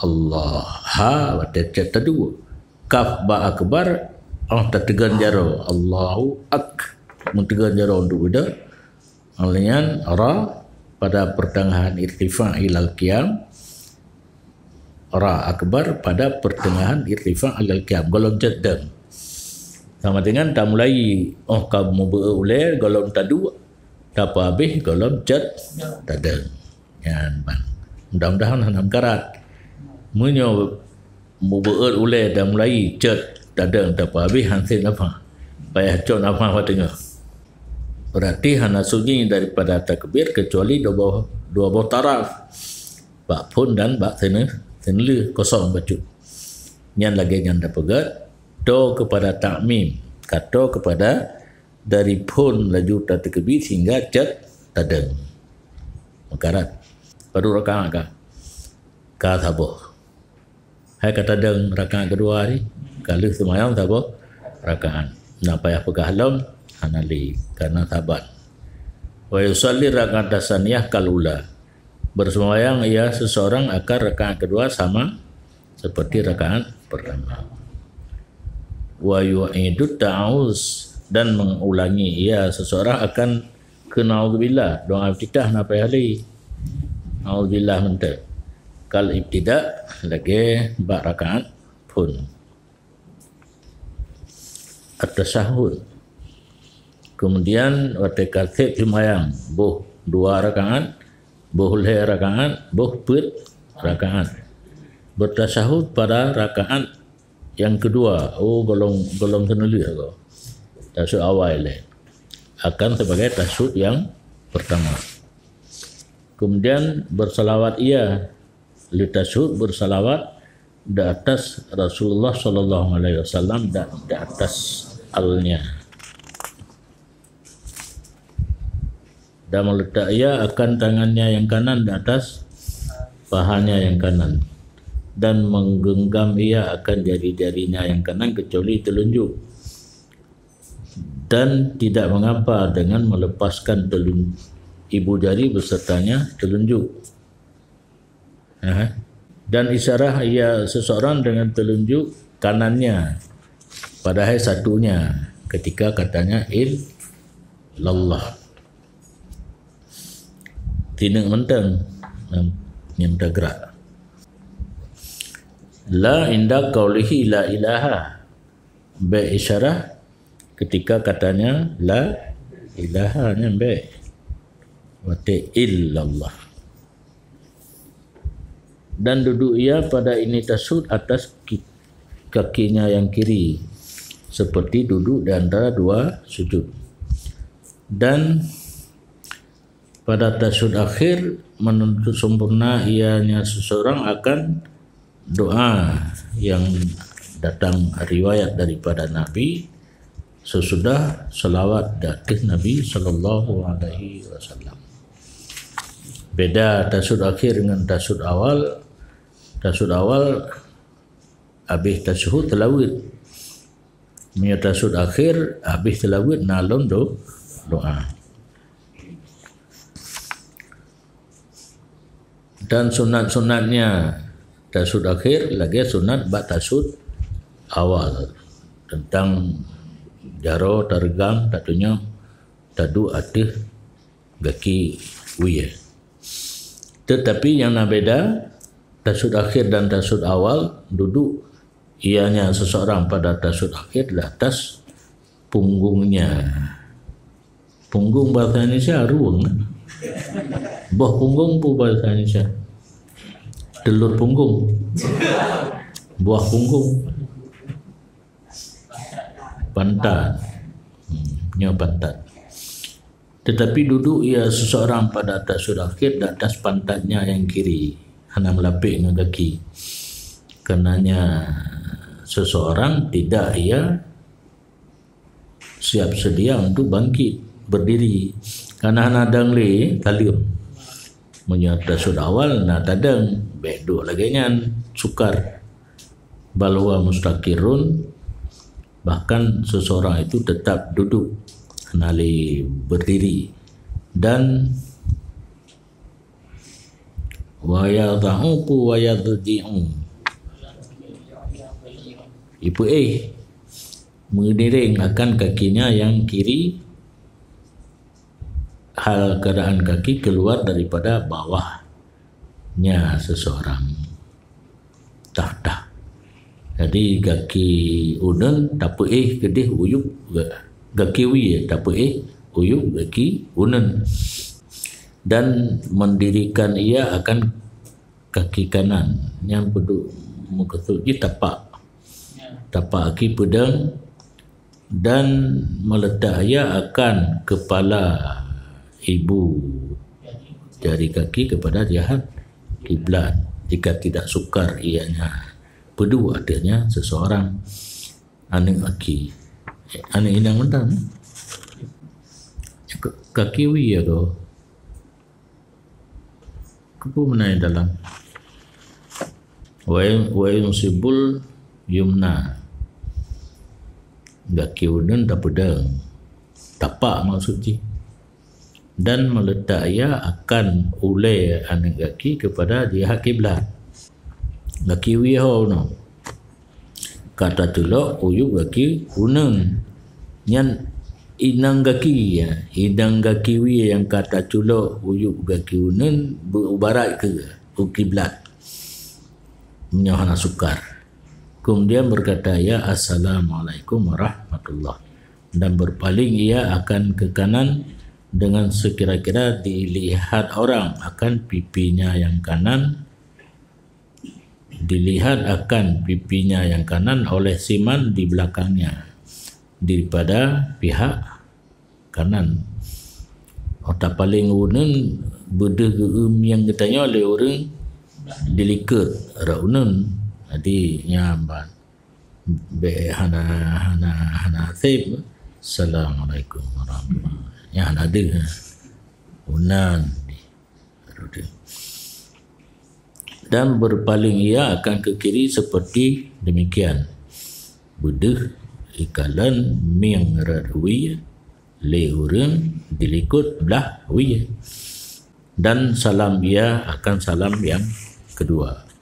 Allah. Ha, watée cot taduek. Kaf ba akbar, oh tateugon jaroe. Allahu ak. Meuteugon jaroe untuk beudôh. Alnyan ra pada pertengahan irtifa ilal qiyam. Ra akbar pada pertengahan irtifa ilal qiyam. Gohlom cot dong. Sama dengan tamulai, oh ka mubeuet ulée, gohlom taduek, tapeuhabéh, gohlom cot tadong. Nyan ban. Mudah-mudahan hana meukarat. Meunyoe mubeuet ulée dan mulai cot tadong tapeuhabéh, hanse nafah. Payah cot nafah bak teungoh. Berarti hana sunyi daripada takbir kecuali dua boh, dua boh taraf. Bak phon dan bak seuneu-, seuneuleue kosong bacut. Nyan lagée nyan tapeugét, to kepada takmim, ka to kepada dari phon laju tatakbir sehingga cot tadong. Meukarat. Padum rakaat ka? Ka saboh. Hai ka tadong rakaat keudua tadi, ka lheueh seumayang saboh rakaat. Nak payah peugah lom, hana lé, karena saban. Wa yusalli rakaat tsaniyah kal ula. Bersembahyang ia seseorang akan rakaat kedua sama seperti rakaat pertama. Wa yu'idu ta'awuz, dan mengulangi ia seseorang akan keu naudzubillah, doa iftitah na payah lé. Naudzubillah mantong. Kal ibtida, lagée bak rakaat phon. At-tasyahhud. Kemudian watée ka sép seumayang, boh dua rakaat, boh lhée rakaat, boh peuet rakaat. Bertasyahhud pada rakaat yang kedua, oh, gohlom, gohlom keuneulheueh ko. Tasyahhud awai lé. Akan sebagai tasyahhud yang pertama. Kemudian bersalawat ia, leuh tasyahhud bersalawat di atas Rasulullah sallallahu alaihi wasallam dan di atas alnya. Dan meletak ia akan tangannya yang kanan di atas pahanya yang kanan, dan menggenggam ia akan jari-jarinya yang kanan kecuali telunjuk, dan tidak mengapa dengan melepaskan telun-, ibu jari besertanya telunjuk. Aha. Dan isyarah ia seseorang dengan telunjuk kanannya, padahal satunya, ketika katanya illallah. Tineuk mantong nyang, nyang teugerak. La inda qaulihi la ilaha. Bék isyarah ketika katanya la ilaha nyan bék. Watée illallah. Dan duduk ia pada ini tasyahhud atas ki-, kakinya yang kiri, seperti duduk di antara dua sujud. Dan pada tasyahhud akhir menuntut sempurna ianya seseorang akan doa yang datang riwayat daripada Nabi sesudah salawat di ateueh Nabi sallallahu alaihi wasallam. Beda tasyahhud akhir ngon tasyahhud awal. Tasyahhud awal habéh tasyahhud seulaweuet. Meunyoe tasyahhud akhir habéh seulaweuet na lom do-, doa. Dan sunat-sunatnya tasyahhud akhir lagée sunat bak tasyahhud awal. Teuntang jaroe tareugam, tatunyok taduek ateueh gaki wie. Tetapi nyang na beda, tasyahud akhir dan tasyahud awal, duduk ianya seseorang pada tasyahud akhir di atas punggungnya. Punggung bahasa Indonesia ruweueng, kan? Boh punggung pun bahasa Indonesia. Telur punggung. Buah punggung. Pantat. Hmm, nyoe pantat. Tetapi duduk ia seseorang pada tasyahud akhir di atas pantatnya yang kiri, hana meulapék ngon gaki. Karenanya seseorang tidak ia siap sedia untuk bangkit, berdiri. Kareuna hana dang lé, taleuem. Meunyoe tasyahud awal na tadang, bék duek lagée nyan, sukar. Bal huwa mustaqirrun, bahkan seseorang itu tetap duduk, hana lé berdiri. Dan wa yadha'u wa yadhji'u. Ipeuéh, meuniréng akan kakinya yang kiri, hal keadaan kaki keluar daripada bawahnya seseorang. Tah-tah. Jadi, gaki uneun tapeuéh keudeh uyueb ga-, gaki wie tapeuéh uyueb gaki uneun. Dan mendirikan ia akan kaki kanan. Nyang peuduek meukeusut jih tapak. Tapak aki peudeueng dan meletak ia akan kepala ibu jari kaki kepada jihad kiblat. Jika tidak sukar ianya, peuduek ateuehnya seseorang, aneuk aki, aneuk inong mantong. Kaki wie ya tu. Keupeue meunan dalam? Wa, wa yunsibul yumna. Gaki uneun tapeudeueng. Tapak maksud jih. Dan meletak ia akan ulée aneuk gaki kepada jihad kiblat. Gaki wie ho uneun. Ka taculok uyueb gaki uneun. Nyan inong gaki, ya. Inong gaki wie nyang ka taculok uyueb gaki uneun beu u barat keu, u kiblat. Meunyoe hana sukar. Kemudian berkata ia, "Assalamualaikum warahmatullah." Dan berpaling ia akan ke kanan dengan sekira-kira dilihat orang akan pipinya yang kanan, dilihat akan pipinya yang kanan oleh siman di belakangnya, daripada pihak kanan. Ata paleng uneun beudeuh geueum nyang geutanyoe lé ureuëng dilikot rot uneun. Jadi, nyan ban bék hana, hana, hana sép. Assalamualaikum warahmatullahi. Nyan hana deuh. Unan. Dan berpaling ia akan ke kiri seperti demikian. Beudeuh ikalon mieng rot wie lé ureuëng dilikot blah wie. Dan salam ia akan salam yang kedua.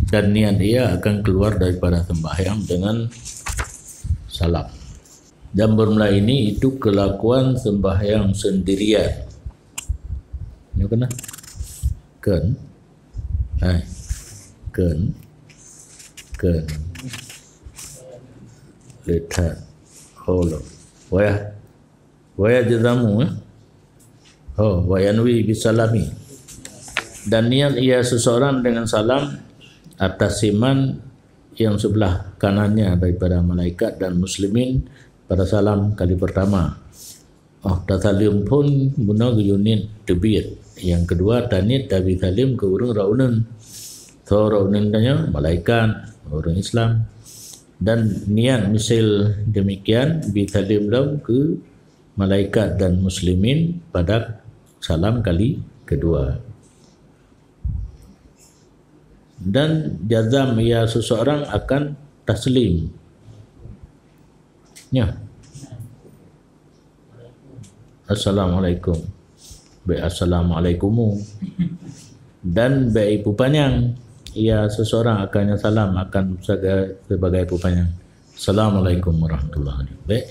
Dan niat ia akan keluar daripada sembahyang dengan salam. Dan bermula ini itu kelakuan sembahyang sendirian. Nyoe keunan? Kheun. Hai. Kheun. Kheun. Lihat. Hold on. Wayah. Wayah jazamu, eh? Oh, wayanwi bisalami. Dan niat ia seseorang dengan salam atas siman yang sebelah kanannya daripada malaikat dan muslimin pada salam kali pertama. Oh, tasaleuem phon bunoe geuyue niet teubiet. Yang kedua, taniet tabi saleuem keu ureuëng rot uneun. Soe rot uneun tanyoe? Malaikat, ureuëng Islam. Dan niat misil demikian, bi saleuem lom keu malaikat dan muslimin pada salam kali kedua. Dan jazam ia seseorang akan taslim. Ya. Assalamualaikum. Bék assalamualaikumu. Dan bék ipupanyang. Ia seseorang akan nyang salam akan saga-, sebagai pupanyang. Assalamualaikum warahmatullahi wabarakatuh. Bék.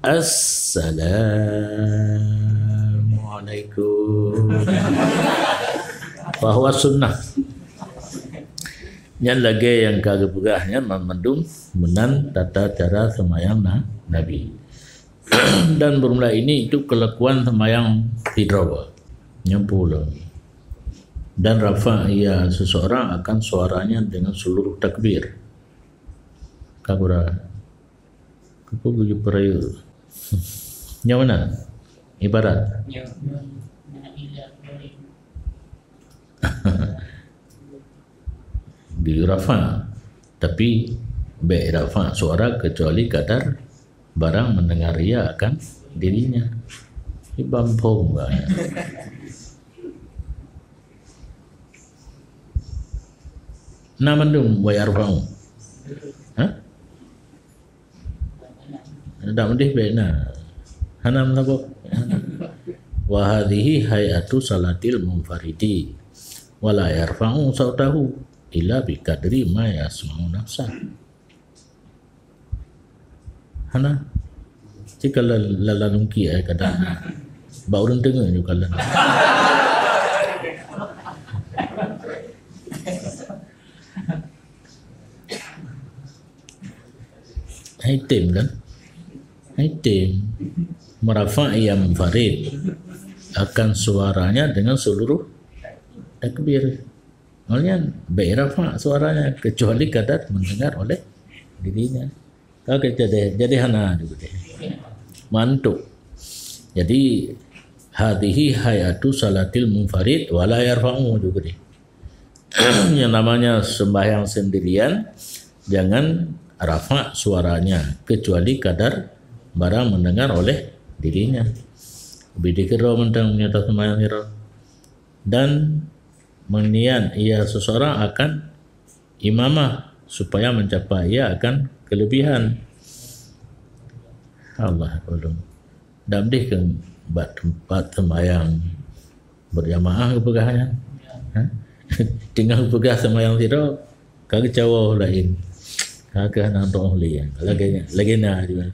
Assalamualaikum. Bahwa sunnah. Nyan lagée nyang ka geupeugah nyan mandum meunan tata cara seumayang na-, Nabi. Dan bermula ini itu kelakuan seumayang sidroe. Nyang pula. Dan rafa ia seseorang akan suaranya dengan seluruh takbir. Kabura. Keupeue geujok peurayeuk? Nyang mana? Ibarat. Geujok rafa. Tapi, bék rafa suara kecuali kadar barang mendengar ia akan dirinya. Iban phon bah. Na mandum wa yarfa'u. Ha? Dak meudeh bék na. Hana meusaboh. Wa hadhihi hay'atu salatil munfaridi. Wa la yarfa'u sautahu illa bi qadri ma yasma'u nafsah. Hana. Cit ka la-, la-, lalungki ai kadang. Bak ureuëng teungeut ju kalon. Hai tem kan? Hai tem. Merafa ia munfarid akan suaranya dengan seluruh takbir. Maksudnya, bék rafa suaranya kecuali kadar mendengar oleh dirinya. Oke, jadi, jadi hana juga deh. Mantuk. Jadi, hadhihi hay'atu salatil munfarid wa la yarfa'u juga deh. Yang namanya sembahyang sendirian, jangan rafa suaranya kecuali kadar barang mendengar oleh dirinya. Bidikiro mentang menyata sembahyang kiro. Dan meniat ia seseorang akan imamah supaya mencapai ia akan kelebihan. Allah ulun. Dam deh ke bak tempat sembahyang berjamaah ke peugah nyan. Ha? Tinggal peugah sembahyang sidroe, ka geucawoe laén. Ka keuh hana toh lé. Lagée, lagée na juga.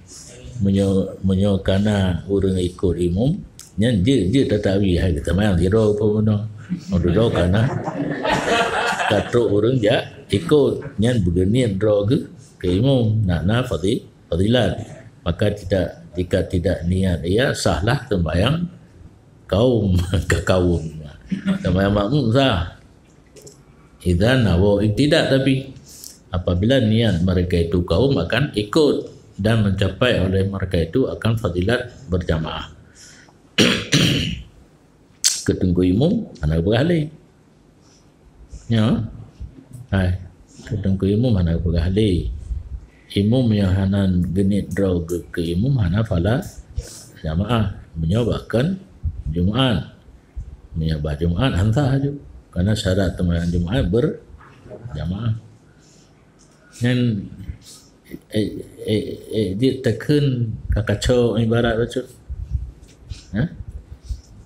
Meunyoe, meunyoe kana ureuëng ikot imum, nyan jeuet, jeuet tatawi hai geutamong sidroe pun bunoe. Meududok kana ka trok ureuëng jak ikot, nyan beugeuniet droe geuh keu imum. Nak na fadi-, fadilat. Maka tidak, jika tidak niat ia, sahlah sembahyang kaum, ke kaum. Sembahyang makmum sah. Idza nawaw ibtidak, tapi apabila niat mereka itu kaum akan ikut dan mencapai oleh mereka itu akan fadilat berjamaah. Keu teungku imum hana geupeugah lé. Ya. Hai. Keu teungku imum hana geupeugah lé. Imum nyang hana geuniet droe geuh keu imum hana fala jamaah. Meunyoe bahkan Jumaat. Meunyoe bah Jumaat han sah ju. Karena syarat teumanyang Jumaat berjamaah. Nyan, eh, eh, eh, jeuet takheun ka kaco ibarat bacut. Ha?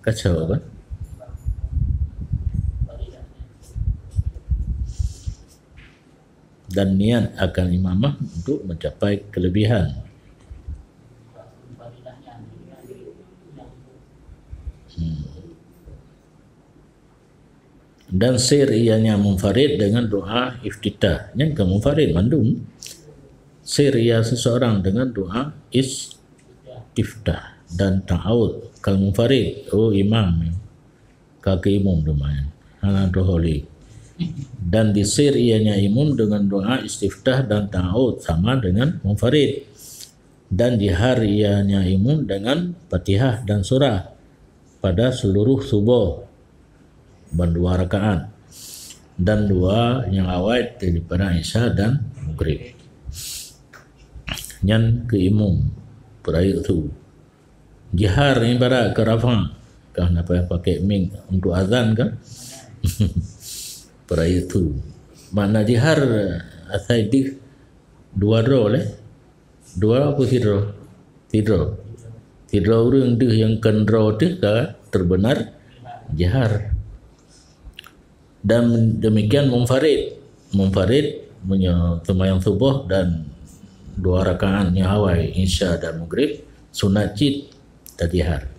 Kaco kan? Dan niat akan imamah untuk mencapai kelebihan. Hmm. Dan sir ianya munfarid dengan doa iftitah. Nyan ka munfarid mandum. Sir ia seseorang dengan doa istiftah dan ta'awud kal munfarid. Oh imam, ka keu imum teuma. Hana droe lé. Dan disir ianya imum dengan doa istiftah dan ta'awud sama dengan munfarid. Dan jihar ianya imum dengan Fatihah dan surah pada seluruh suboh ban dua rakaat dan dua nyang awai daripada Isya dan Maghrib. Nyan keu imum peurayeuk su. Jihar ibarat keu rafa, ka na payah pakai mik untuk azan kan? Peurayeuk su. Makna jihar asai deuh dua droe lé. Dua apa sidroe? Sidroe. Sidroe ureuëng deuh nyang kon droe teuh ka terbeunar jihar. Dan demikian munfarid. Munfarid meunyoe seumayang suboh dan dua rakaat nyang awai Isya dan Maghrib sunat cit tajihar.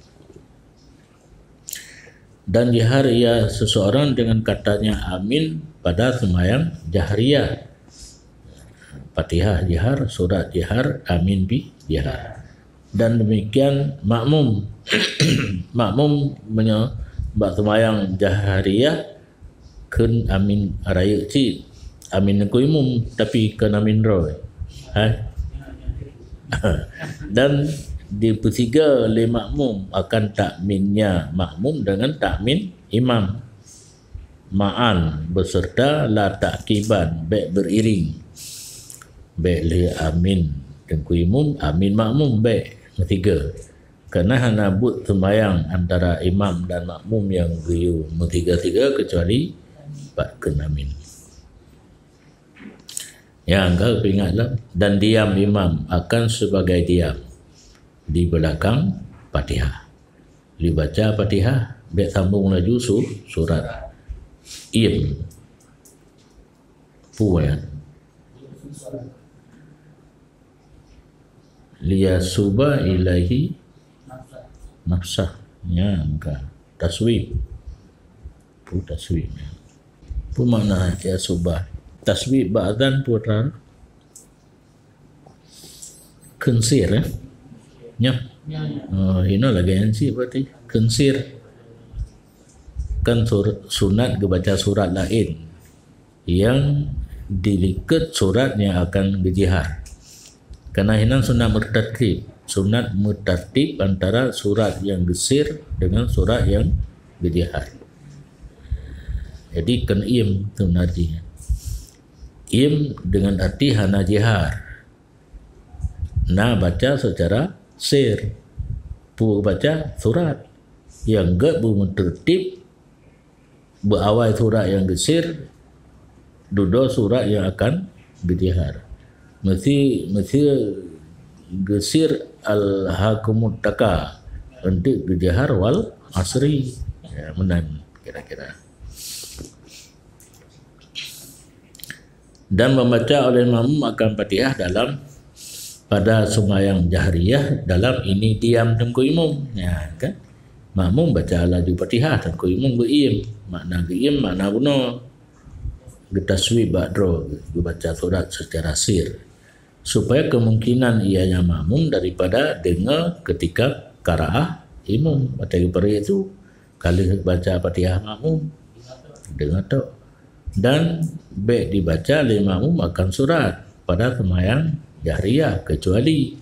Dan jihar ia seseorang dengan katanya amin pada sembahyang jahriyah. Fatihah jihar, surat jihar, amin pi jihar. Dan demikian makmum. Makmum menyo-, bak sembahyang jahriyah kheun amin rayeuk cit. Amin ngon imum, tapi kon amin droe. Hai. Dan dipeusiga lé makmum akan takminnya makmum dengan takmin imam. Ma'an, beserta, la ta'kiban, bèk beriring. Bèk lheueh amin teungku imum, amin makmum, bèk, meusiga. Karena hana buet seumayang antara imam dan makmum nyang geuyue meusiga-siga keucuali pat kheun amin. Nyang ka peuingat lom, dan diam imam akan sebagai diam di belakang Fatihah. Dibaca Fatihah, bèk sambung laju su-, surat. Iem. Peue nyan? Liyasuba ilaihi nafsah. Nyan ka. Taswib. Peue taswib nyan? Peue makna yasuba? Taswib bak azan peue tan? Kheun sir, eh? Nyoh. Oh, inoe lagèe nyan cit berarti. Kheun sir. Kan sur-, sunat geubaca surat laén nyang dilikot surat nyang akan geujihar. Karena hinan sunat meutartib. Sunat meutartib antara surat nyang geusir dengan surat nyang geujihar. Jadi, kon iem tu artinya. Iem dengan arti hana jihar. Na baca secara sir. Peue baca surat. Nyang gèt beumeutartib, beuawai surat nyang geusir, dudoe surat nyang akan geujihar. Meusi, meusi geusir alhakumut taka, untuk geujihar wal asri. Ya, meunan kira-kira. Dan membaca oleh makmum akan Fatihah dalam, pada sembahyang jahriyah dalam ini diam teungku imum. Ya, kan? Makmum baca laju Fatihah, teungku imum geuiem. Makna geuiem, makna bunoe. Geutaswib bak droe, geubaca surat secara sir. Supaya kemungkinan ianya makmum daripada dengar ketika qiraah imum. Watèe geupeureuet tu, ka lheueh baca Fatihah makmum, deungoe tok. Dan bèk dibaca lé makmum akan surat pada seumayang jahriyah, keucuali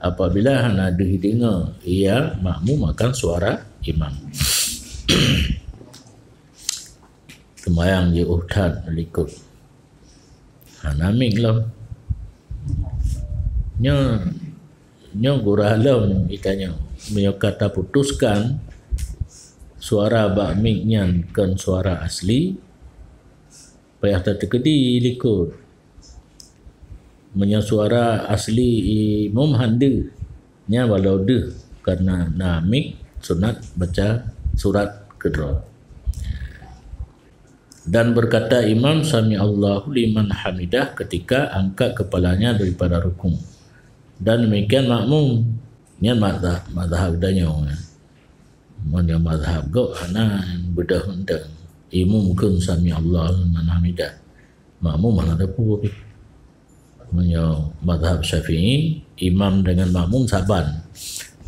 apabila hana deuh deungoe ia makmum akan suara imam. Seumayang jiôh that likot. Hana mik lom. Nyoe, nyoe gura lom geutanyoe. Meunyoe ka taputuskan suara bak mik nyan kon suara asli, payah tateukeudi likot. Meunyoe suara asli imum han deuh, nyan walau deuh kareuna na mik, sunat baca surat keudroe. Dan berkata imam, "Sami'allahu liman hamidah," ketika angkat kepalanya daripada rukuk. Dan demikian makmum. Nyan mazhab, mazhab geutanyoe. Meunyoe mazhab gob hana beudôh mantong. Imum kheun, "Sami'allahu liman hamidah." Makmum hana teupeu pih. Meunyoe mazhab Syafi'i, imam dengan makmum saban.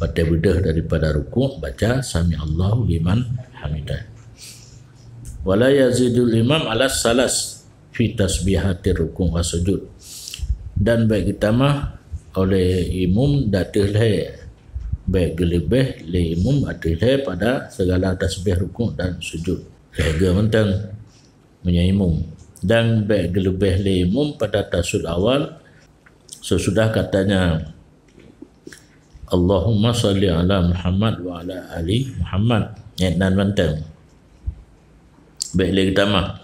Watèe beudôh daripada rukuk, baca, "Sami'allahu liman hamidah." "Wala yazidul imam ala salas fi tasbihatir rukuk wa sujud." Dan bèk geutamah oleh imum di ateueh lhèe. Bèk geuleubeh lé imum ateueh lhèe pada segala tasbih rukuk dan sujud. Lhèe geuh mantong. Meunyoe imum. Dan bèk geuleubeh lé imum pada tasyahud awal, sesudah katanya, "Allahumma shalli ala Muhammad wa ala ali Muhammad." Nyan nan mantong. Bèk lé geutamah.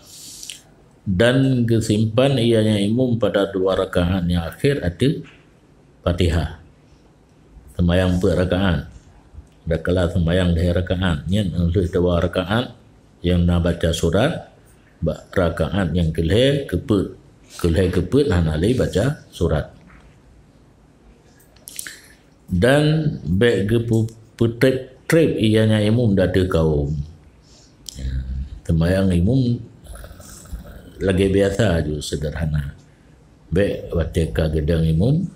Dan geusimpan ianya imum pada dua rakaat nyang akhé ateueh Fatihah. Seumayang peuet rakaat. Adakala seumayang lhèe rakaat, nyan lheueh dua rakaat nyang na baca surat, bak rakaat nyang keulhèe keupeuet. Keulhèe keupeuet hana lé baca surat. Dan bék geupeutreb-treb ianya imum di ateueh kaum. Ya, teumayang imum lagée biasa ju, sederhana. Bék watée ka geudong imum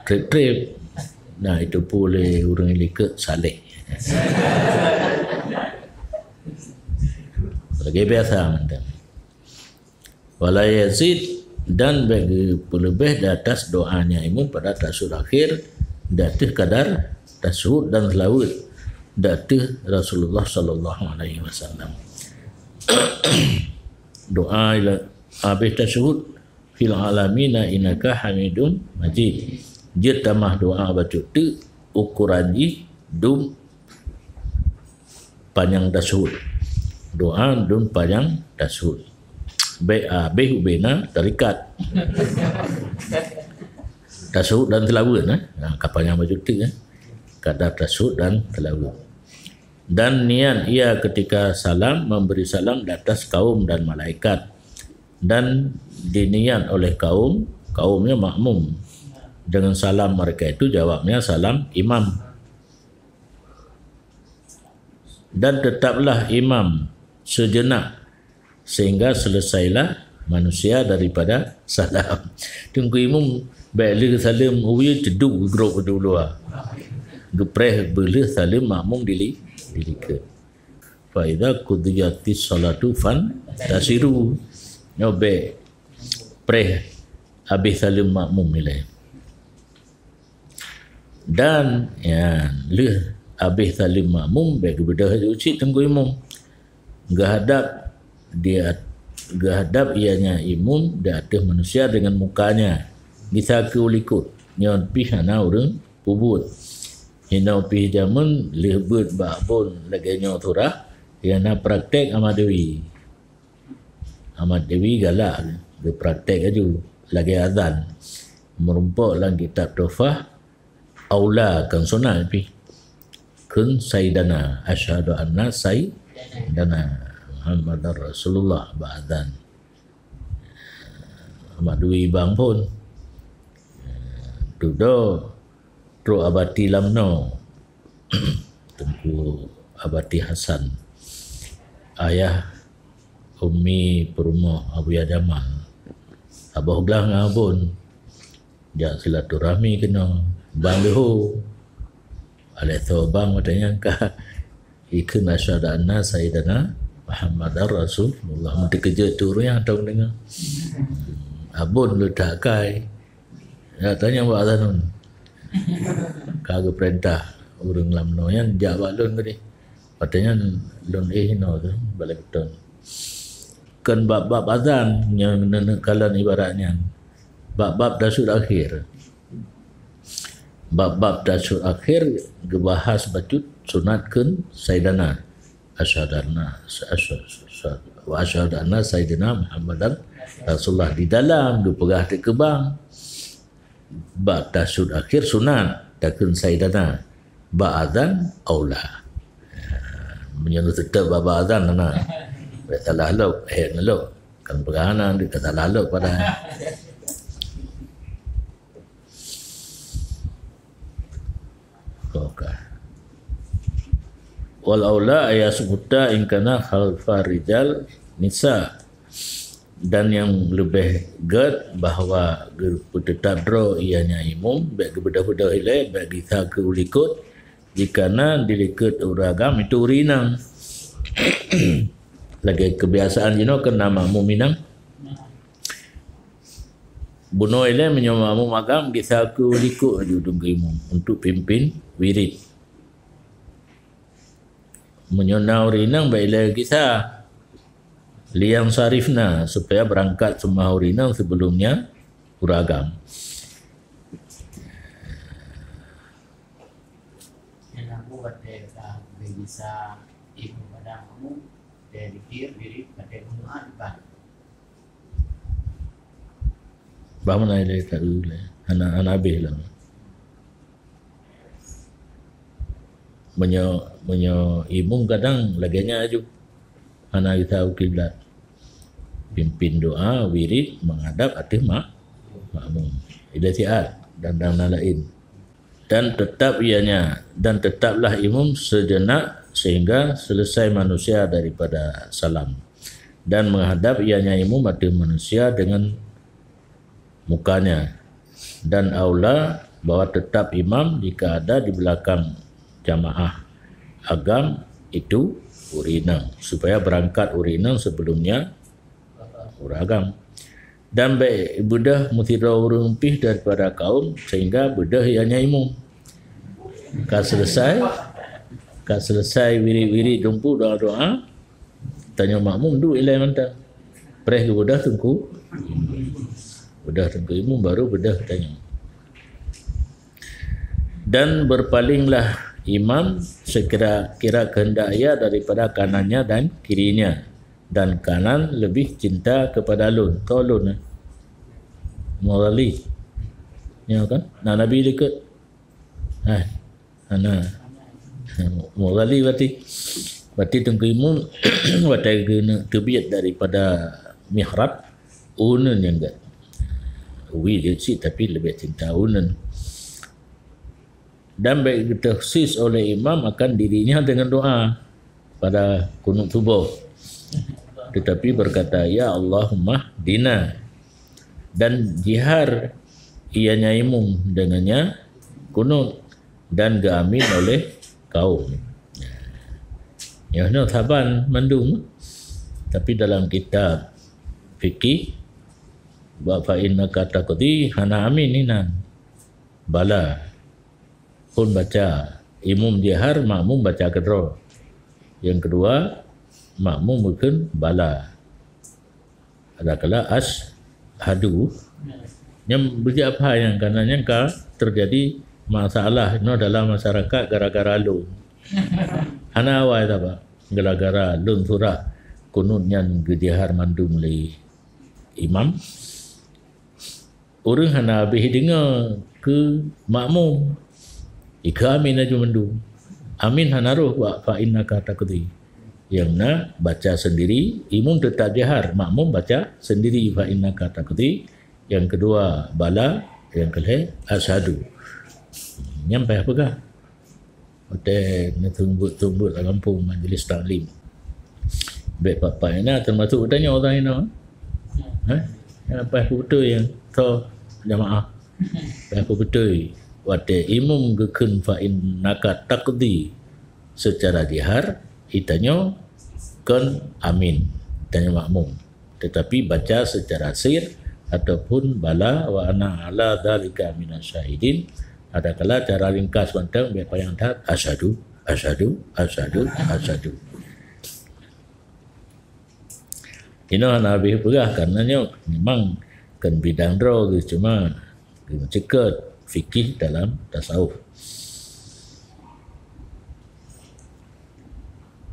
treb-treb. Nah, itu pun lé ureuëng likot saleh. Lagée biasa mantong. Wala yazid, dan bék geupeuleubeh di atas doanya imum pada tasyahud akhir, di ateueh kadar tasyahud dan seulaweuet di ateueh Rasulullah sallallahu alaihi wasallam. Doa ila habéh tasyahud, fil alamina innaka hamidum majid. Jeuet tamah doa bacut teuk, ukuran jih dum panyang tasyahud. Doa dum panyang tasyahud. Bék habéh ubena tarikat. Tasyahud dan seulaweuet, eh? Nah, ka panyang bacut teuk, eh? Kadar tasyahud dan seulaweuet. Dan niat ia ketika salam memberi salam di atas kaum dan malaikat. Dan diniat oleh kaum, kaumnya makmum. Dengan salam mereka itu jawabnya salam imam. Dan tetaplah imam sejenak sehingga selesailah manusia daripada salam. Teungku imum bék lheueh saleuem uwie teuduek geugrok u luwa. Geupreh beulheueh saleuem makmum di li-, di likot. Fa idza qudiyatis shalatu fantasiru. Nyoe bék preh habéh saleuem makmum ilée. Dan, ya, lheueh habéh saleuem makmum, bék geubeudôh laju cit teungku imum. Geuhadab di at-, geuhadab ianya imum di ateueh manusia dengan mukanya. Gisa keu u likot, nyoe pih hana ureuëng peubuet. Hinoe pih jameun lheueh beuet bak bon lagée nyoe surah, nyang na praktek Ahmad Dewi. Ahmad Dewi galak geupraktek laju lagée azan. Meurumpok lam kitab Tuhfah, aula kon sunat pih. Kheun Saidana, asyhadu anna Saidana Muhammadar Rasulullah bak azan. Ahmad Dewi bang phon. Dudoe trok Abati Lamno. Teungku Abati Hasan, ayah Umi peurumoh Abuya Jamal, saboh glah ngon Abon, jak silaturahmi keunoe. Bang leuho, alah tho bang watée nyan ka ikheun asyhadu anna sayyidana Muhammadar Rasulullah. Meuteukeujot tu ureuëng nyang tong deungoe. Abon leutak kai. Ya, tanyong bak Azanun. Ka geupeurintah ureuëng lam noe nyan jak bak lôn keudeh. Watée nyan lôn éh inoe tu, balée beutôi. Kon bab-bab azan nyang neuneuk kalon ibarat nyan. Bab-bab tasyahud akhir. Bab-bab tasyahud akhir geubahas bacut sunat kheun Saidana. Asyhadu anna, asyhadu, asyhadu, wa asyhadu anna sayyidina Muhammadan Rasulullah. Di dalam geupeugah teuk keu bang. Bak tasyahud akhir sunat takheun sayyidana. Bak azan aula. Meunyoe teutap bak, bak azan hana. Bék salah lok, hék ngon lok. Kan peugah hana, ka salah lok padahai. Oke. Wal aula ayasbuta in kana khalfa rijal nisa. Dan nyang leubeh gét bahwa geupeuteutap droe ianya imum, bék geubeudôh-beudôh ilée, bék gisa keu u likot, jikana di likot ureuëng agam itu ureuëng inong. Lagée keubiasaan jinoe keu na makmum inong. Bunoe ilée meunyoe makmum agam gisa keu u likot laju dong imum untuk pimpin wirid. Meunyoe na ureuëng inong bék ilée gisa. Liyansharifna, supaya beurangkat seumah ureuëng inong sibeulom nyan ureuëng agam. Nyang aku watée ka gisa imum padang kamu, watée dikir diri watée meu'ah diban. Bah meunan ilée ka eu lé, hana, hana habéh lom. Meunyoe, meunyoe imum kadang lagée nyan aju, hana gisa u kiblat. Pimpin doa, wirid, menghadap ateueh mak-, makmum. Ilée siat dan, dan na laén. Dan tetap ianya, dan tetaplah imum sejenak sehingga selesai manusia daripada salam. Dan menghadap ianya imum ateueh manusia dengan mukanya. Dan aula bahwa tetap imam jika ada di belakang jamaah agam itu ureueng inong, supaya berangkat ureueng inong sebelumnya ureueng agam. Dan bék beudôh meusidroe ureueng pih daripada kaum, sehingga beudôh ianya imum. Ka selesai, ka selesai wirit-wirit teungku doa-doa, tanyoe makmum duek ilée mantong. Preh geubeudôh teungku, beudôh teungku imum, baru beudôh tanyoe. Dan berpalinglah imam sekira-kira kehendak ia daripada kanannya dan kirinya, dan kanan lebih cinta kepada lôn. Tolon, eh. Murali. Ya kan? Nah, Nabi dekat. Eh, ana. Murali berarti. Berarti teungku imum, watée geuneuk teubiet daripada mihrab, uneun nyang gét. Wi jeuet cit, tapi lebih cinta uneun. Dan bék geutaksis oleh imam akan dirinya dengan doa pada kunut suboh, tetapi berkata, "Ya Allahumma dina." Dan jihar ianya imum dengannya kunut dan geuamin oleh kaum. Nyoe nyoe saban mandum, tapi dalam kitab fikih bak fa innaka taqdi hana amin inan. Bala. Phon baca. Imum jihar, makmum baca keudroe. Nyang keudua, makmum geukheun bala. Adakala asyhadu. Nyang beujak apa nyang kana nyang ka teujadi masalah nyoe dalam masyarakat gara-gara lôn. Hana awai saban. Gara-gara lôn surah kunut nyan geujihar mandum lé imam. Ureuëng hana habéh deungoe keu makmum. Ikeu amin laju mandum. Amin hana roh bak fa innaka taqdi. Nyang na baca sendiri, imum teutap jihar, makmum baca sendiri fa innaka taqdi. Nyang keudua bala, nyang keulhée asyhadu. Nyan payah peugah. Watée neuseumeubeuet-seumeubeuet lam gampông majlis taklim. Bék pat-pat na teumasuk geutanyoe ureuëng inoe. Hah? Nyang payah peubeutôi nyang tho jamaah. Payah peubeutôi. Watée imum geukheun fa innaka taqdi seucara jihar, geutanyoe kon amin, geutanyoe makmum. Tetapi baca secara sir ataupun bala wa ana ala dzalika minasy syahidin. Adakala cara ringkas mantong bék panyang that, asyhadu, asyhadu, asyhadu, asyhadu. Inoe hana habéh peugah karena nyoe memang kon bidang droe geuh, cuma geuh meuceukeut fikih dalam tasawuf.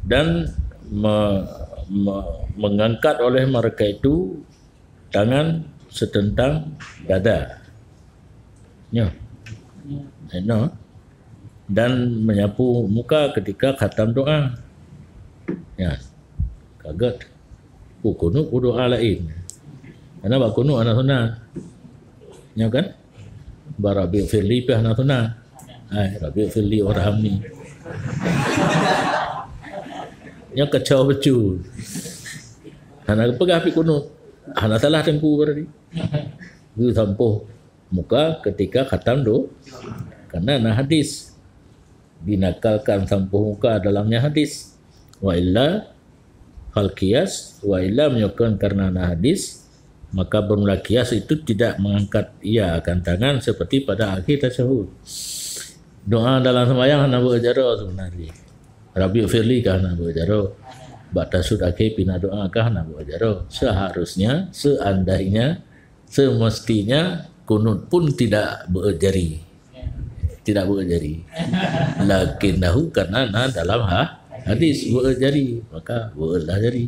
Dan me-, me-, mengangkat oleh mereka itu tangan setentang dada. Nyoe. Inoe. Dan menyapu muka ketika khatam doa. Ya. Kaget. Oh, kunut, oh, doa laén. Karena bak kunut hana sunat. Nyoe kan? Bak Rabbi firli pih hana sunat. Hai, Rabbi firli warhamni. Nyoe kacau betul. Hana peugah pih kunut. Hana salah teungku berarti. Geusampôh muka ketika khatam doa. Karena na hadis. Dinakalkan sampôh muka dalamnya hadis. Wa illa fal qiyas, wa illa meunyoe kon karena na hadis, maka bermula qiyas itu tidak mengangkat ia akan tangan seperti pada akhir tasyahud. Doa dalam sembahyang hana beujaroe sebenarnya. Rabbi firli ka hana beujaroe. Bak tasyahud akhir pina doa ka hana beujaroe. Seharusnya, seandainya, semestinya kunut pun tidak beujari. Tidak beujari. Lakinnahu karena na dalam ha-, hadis beujari, maka beulah jari.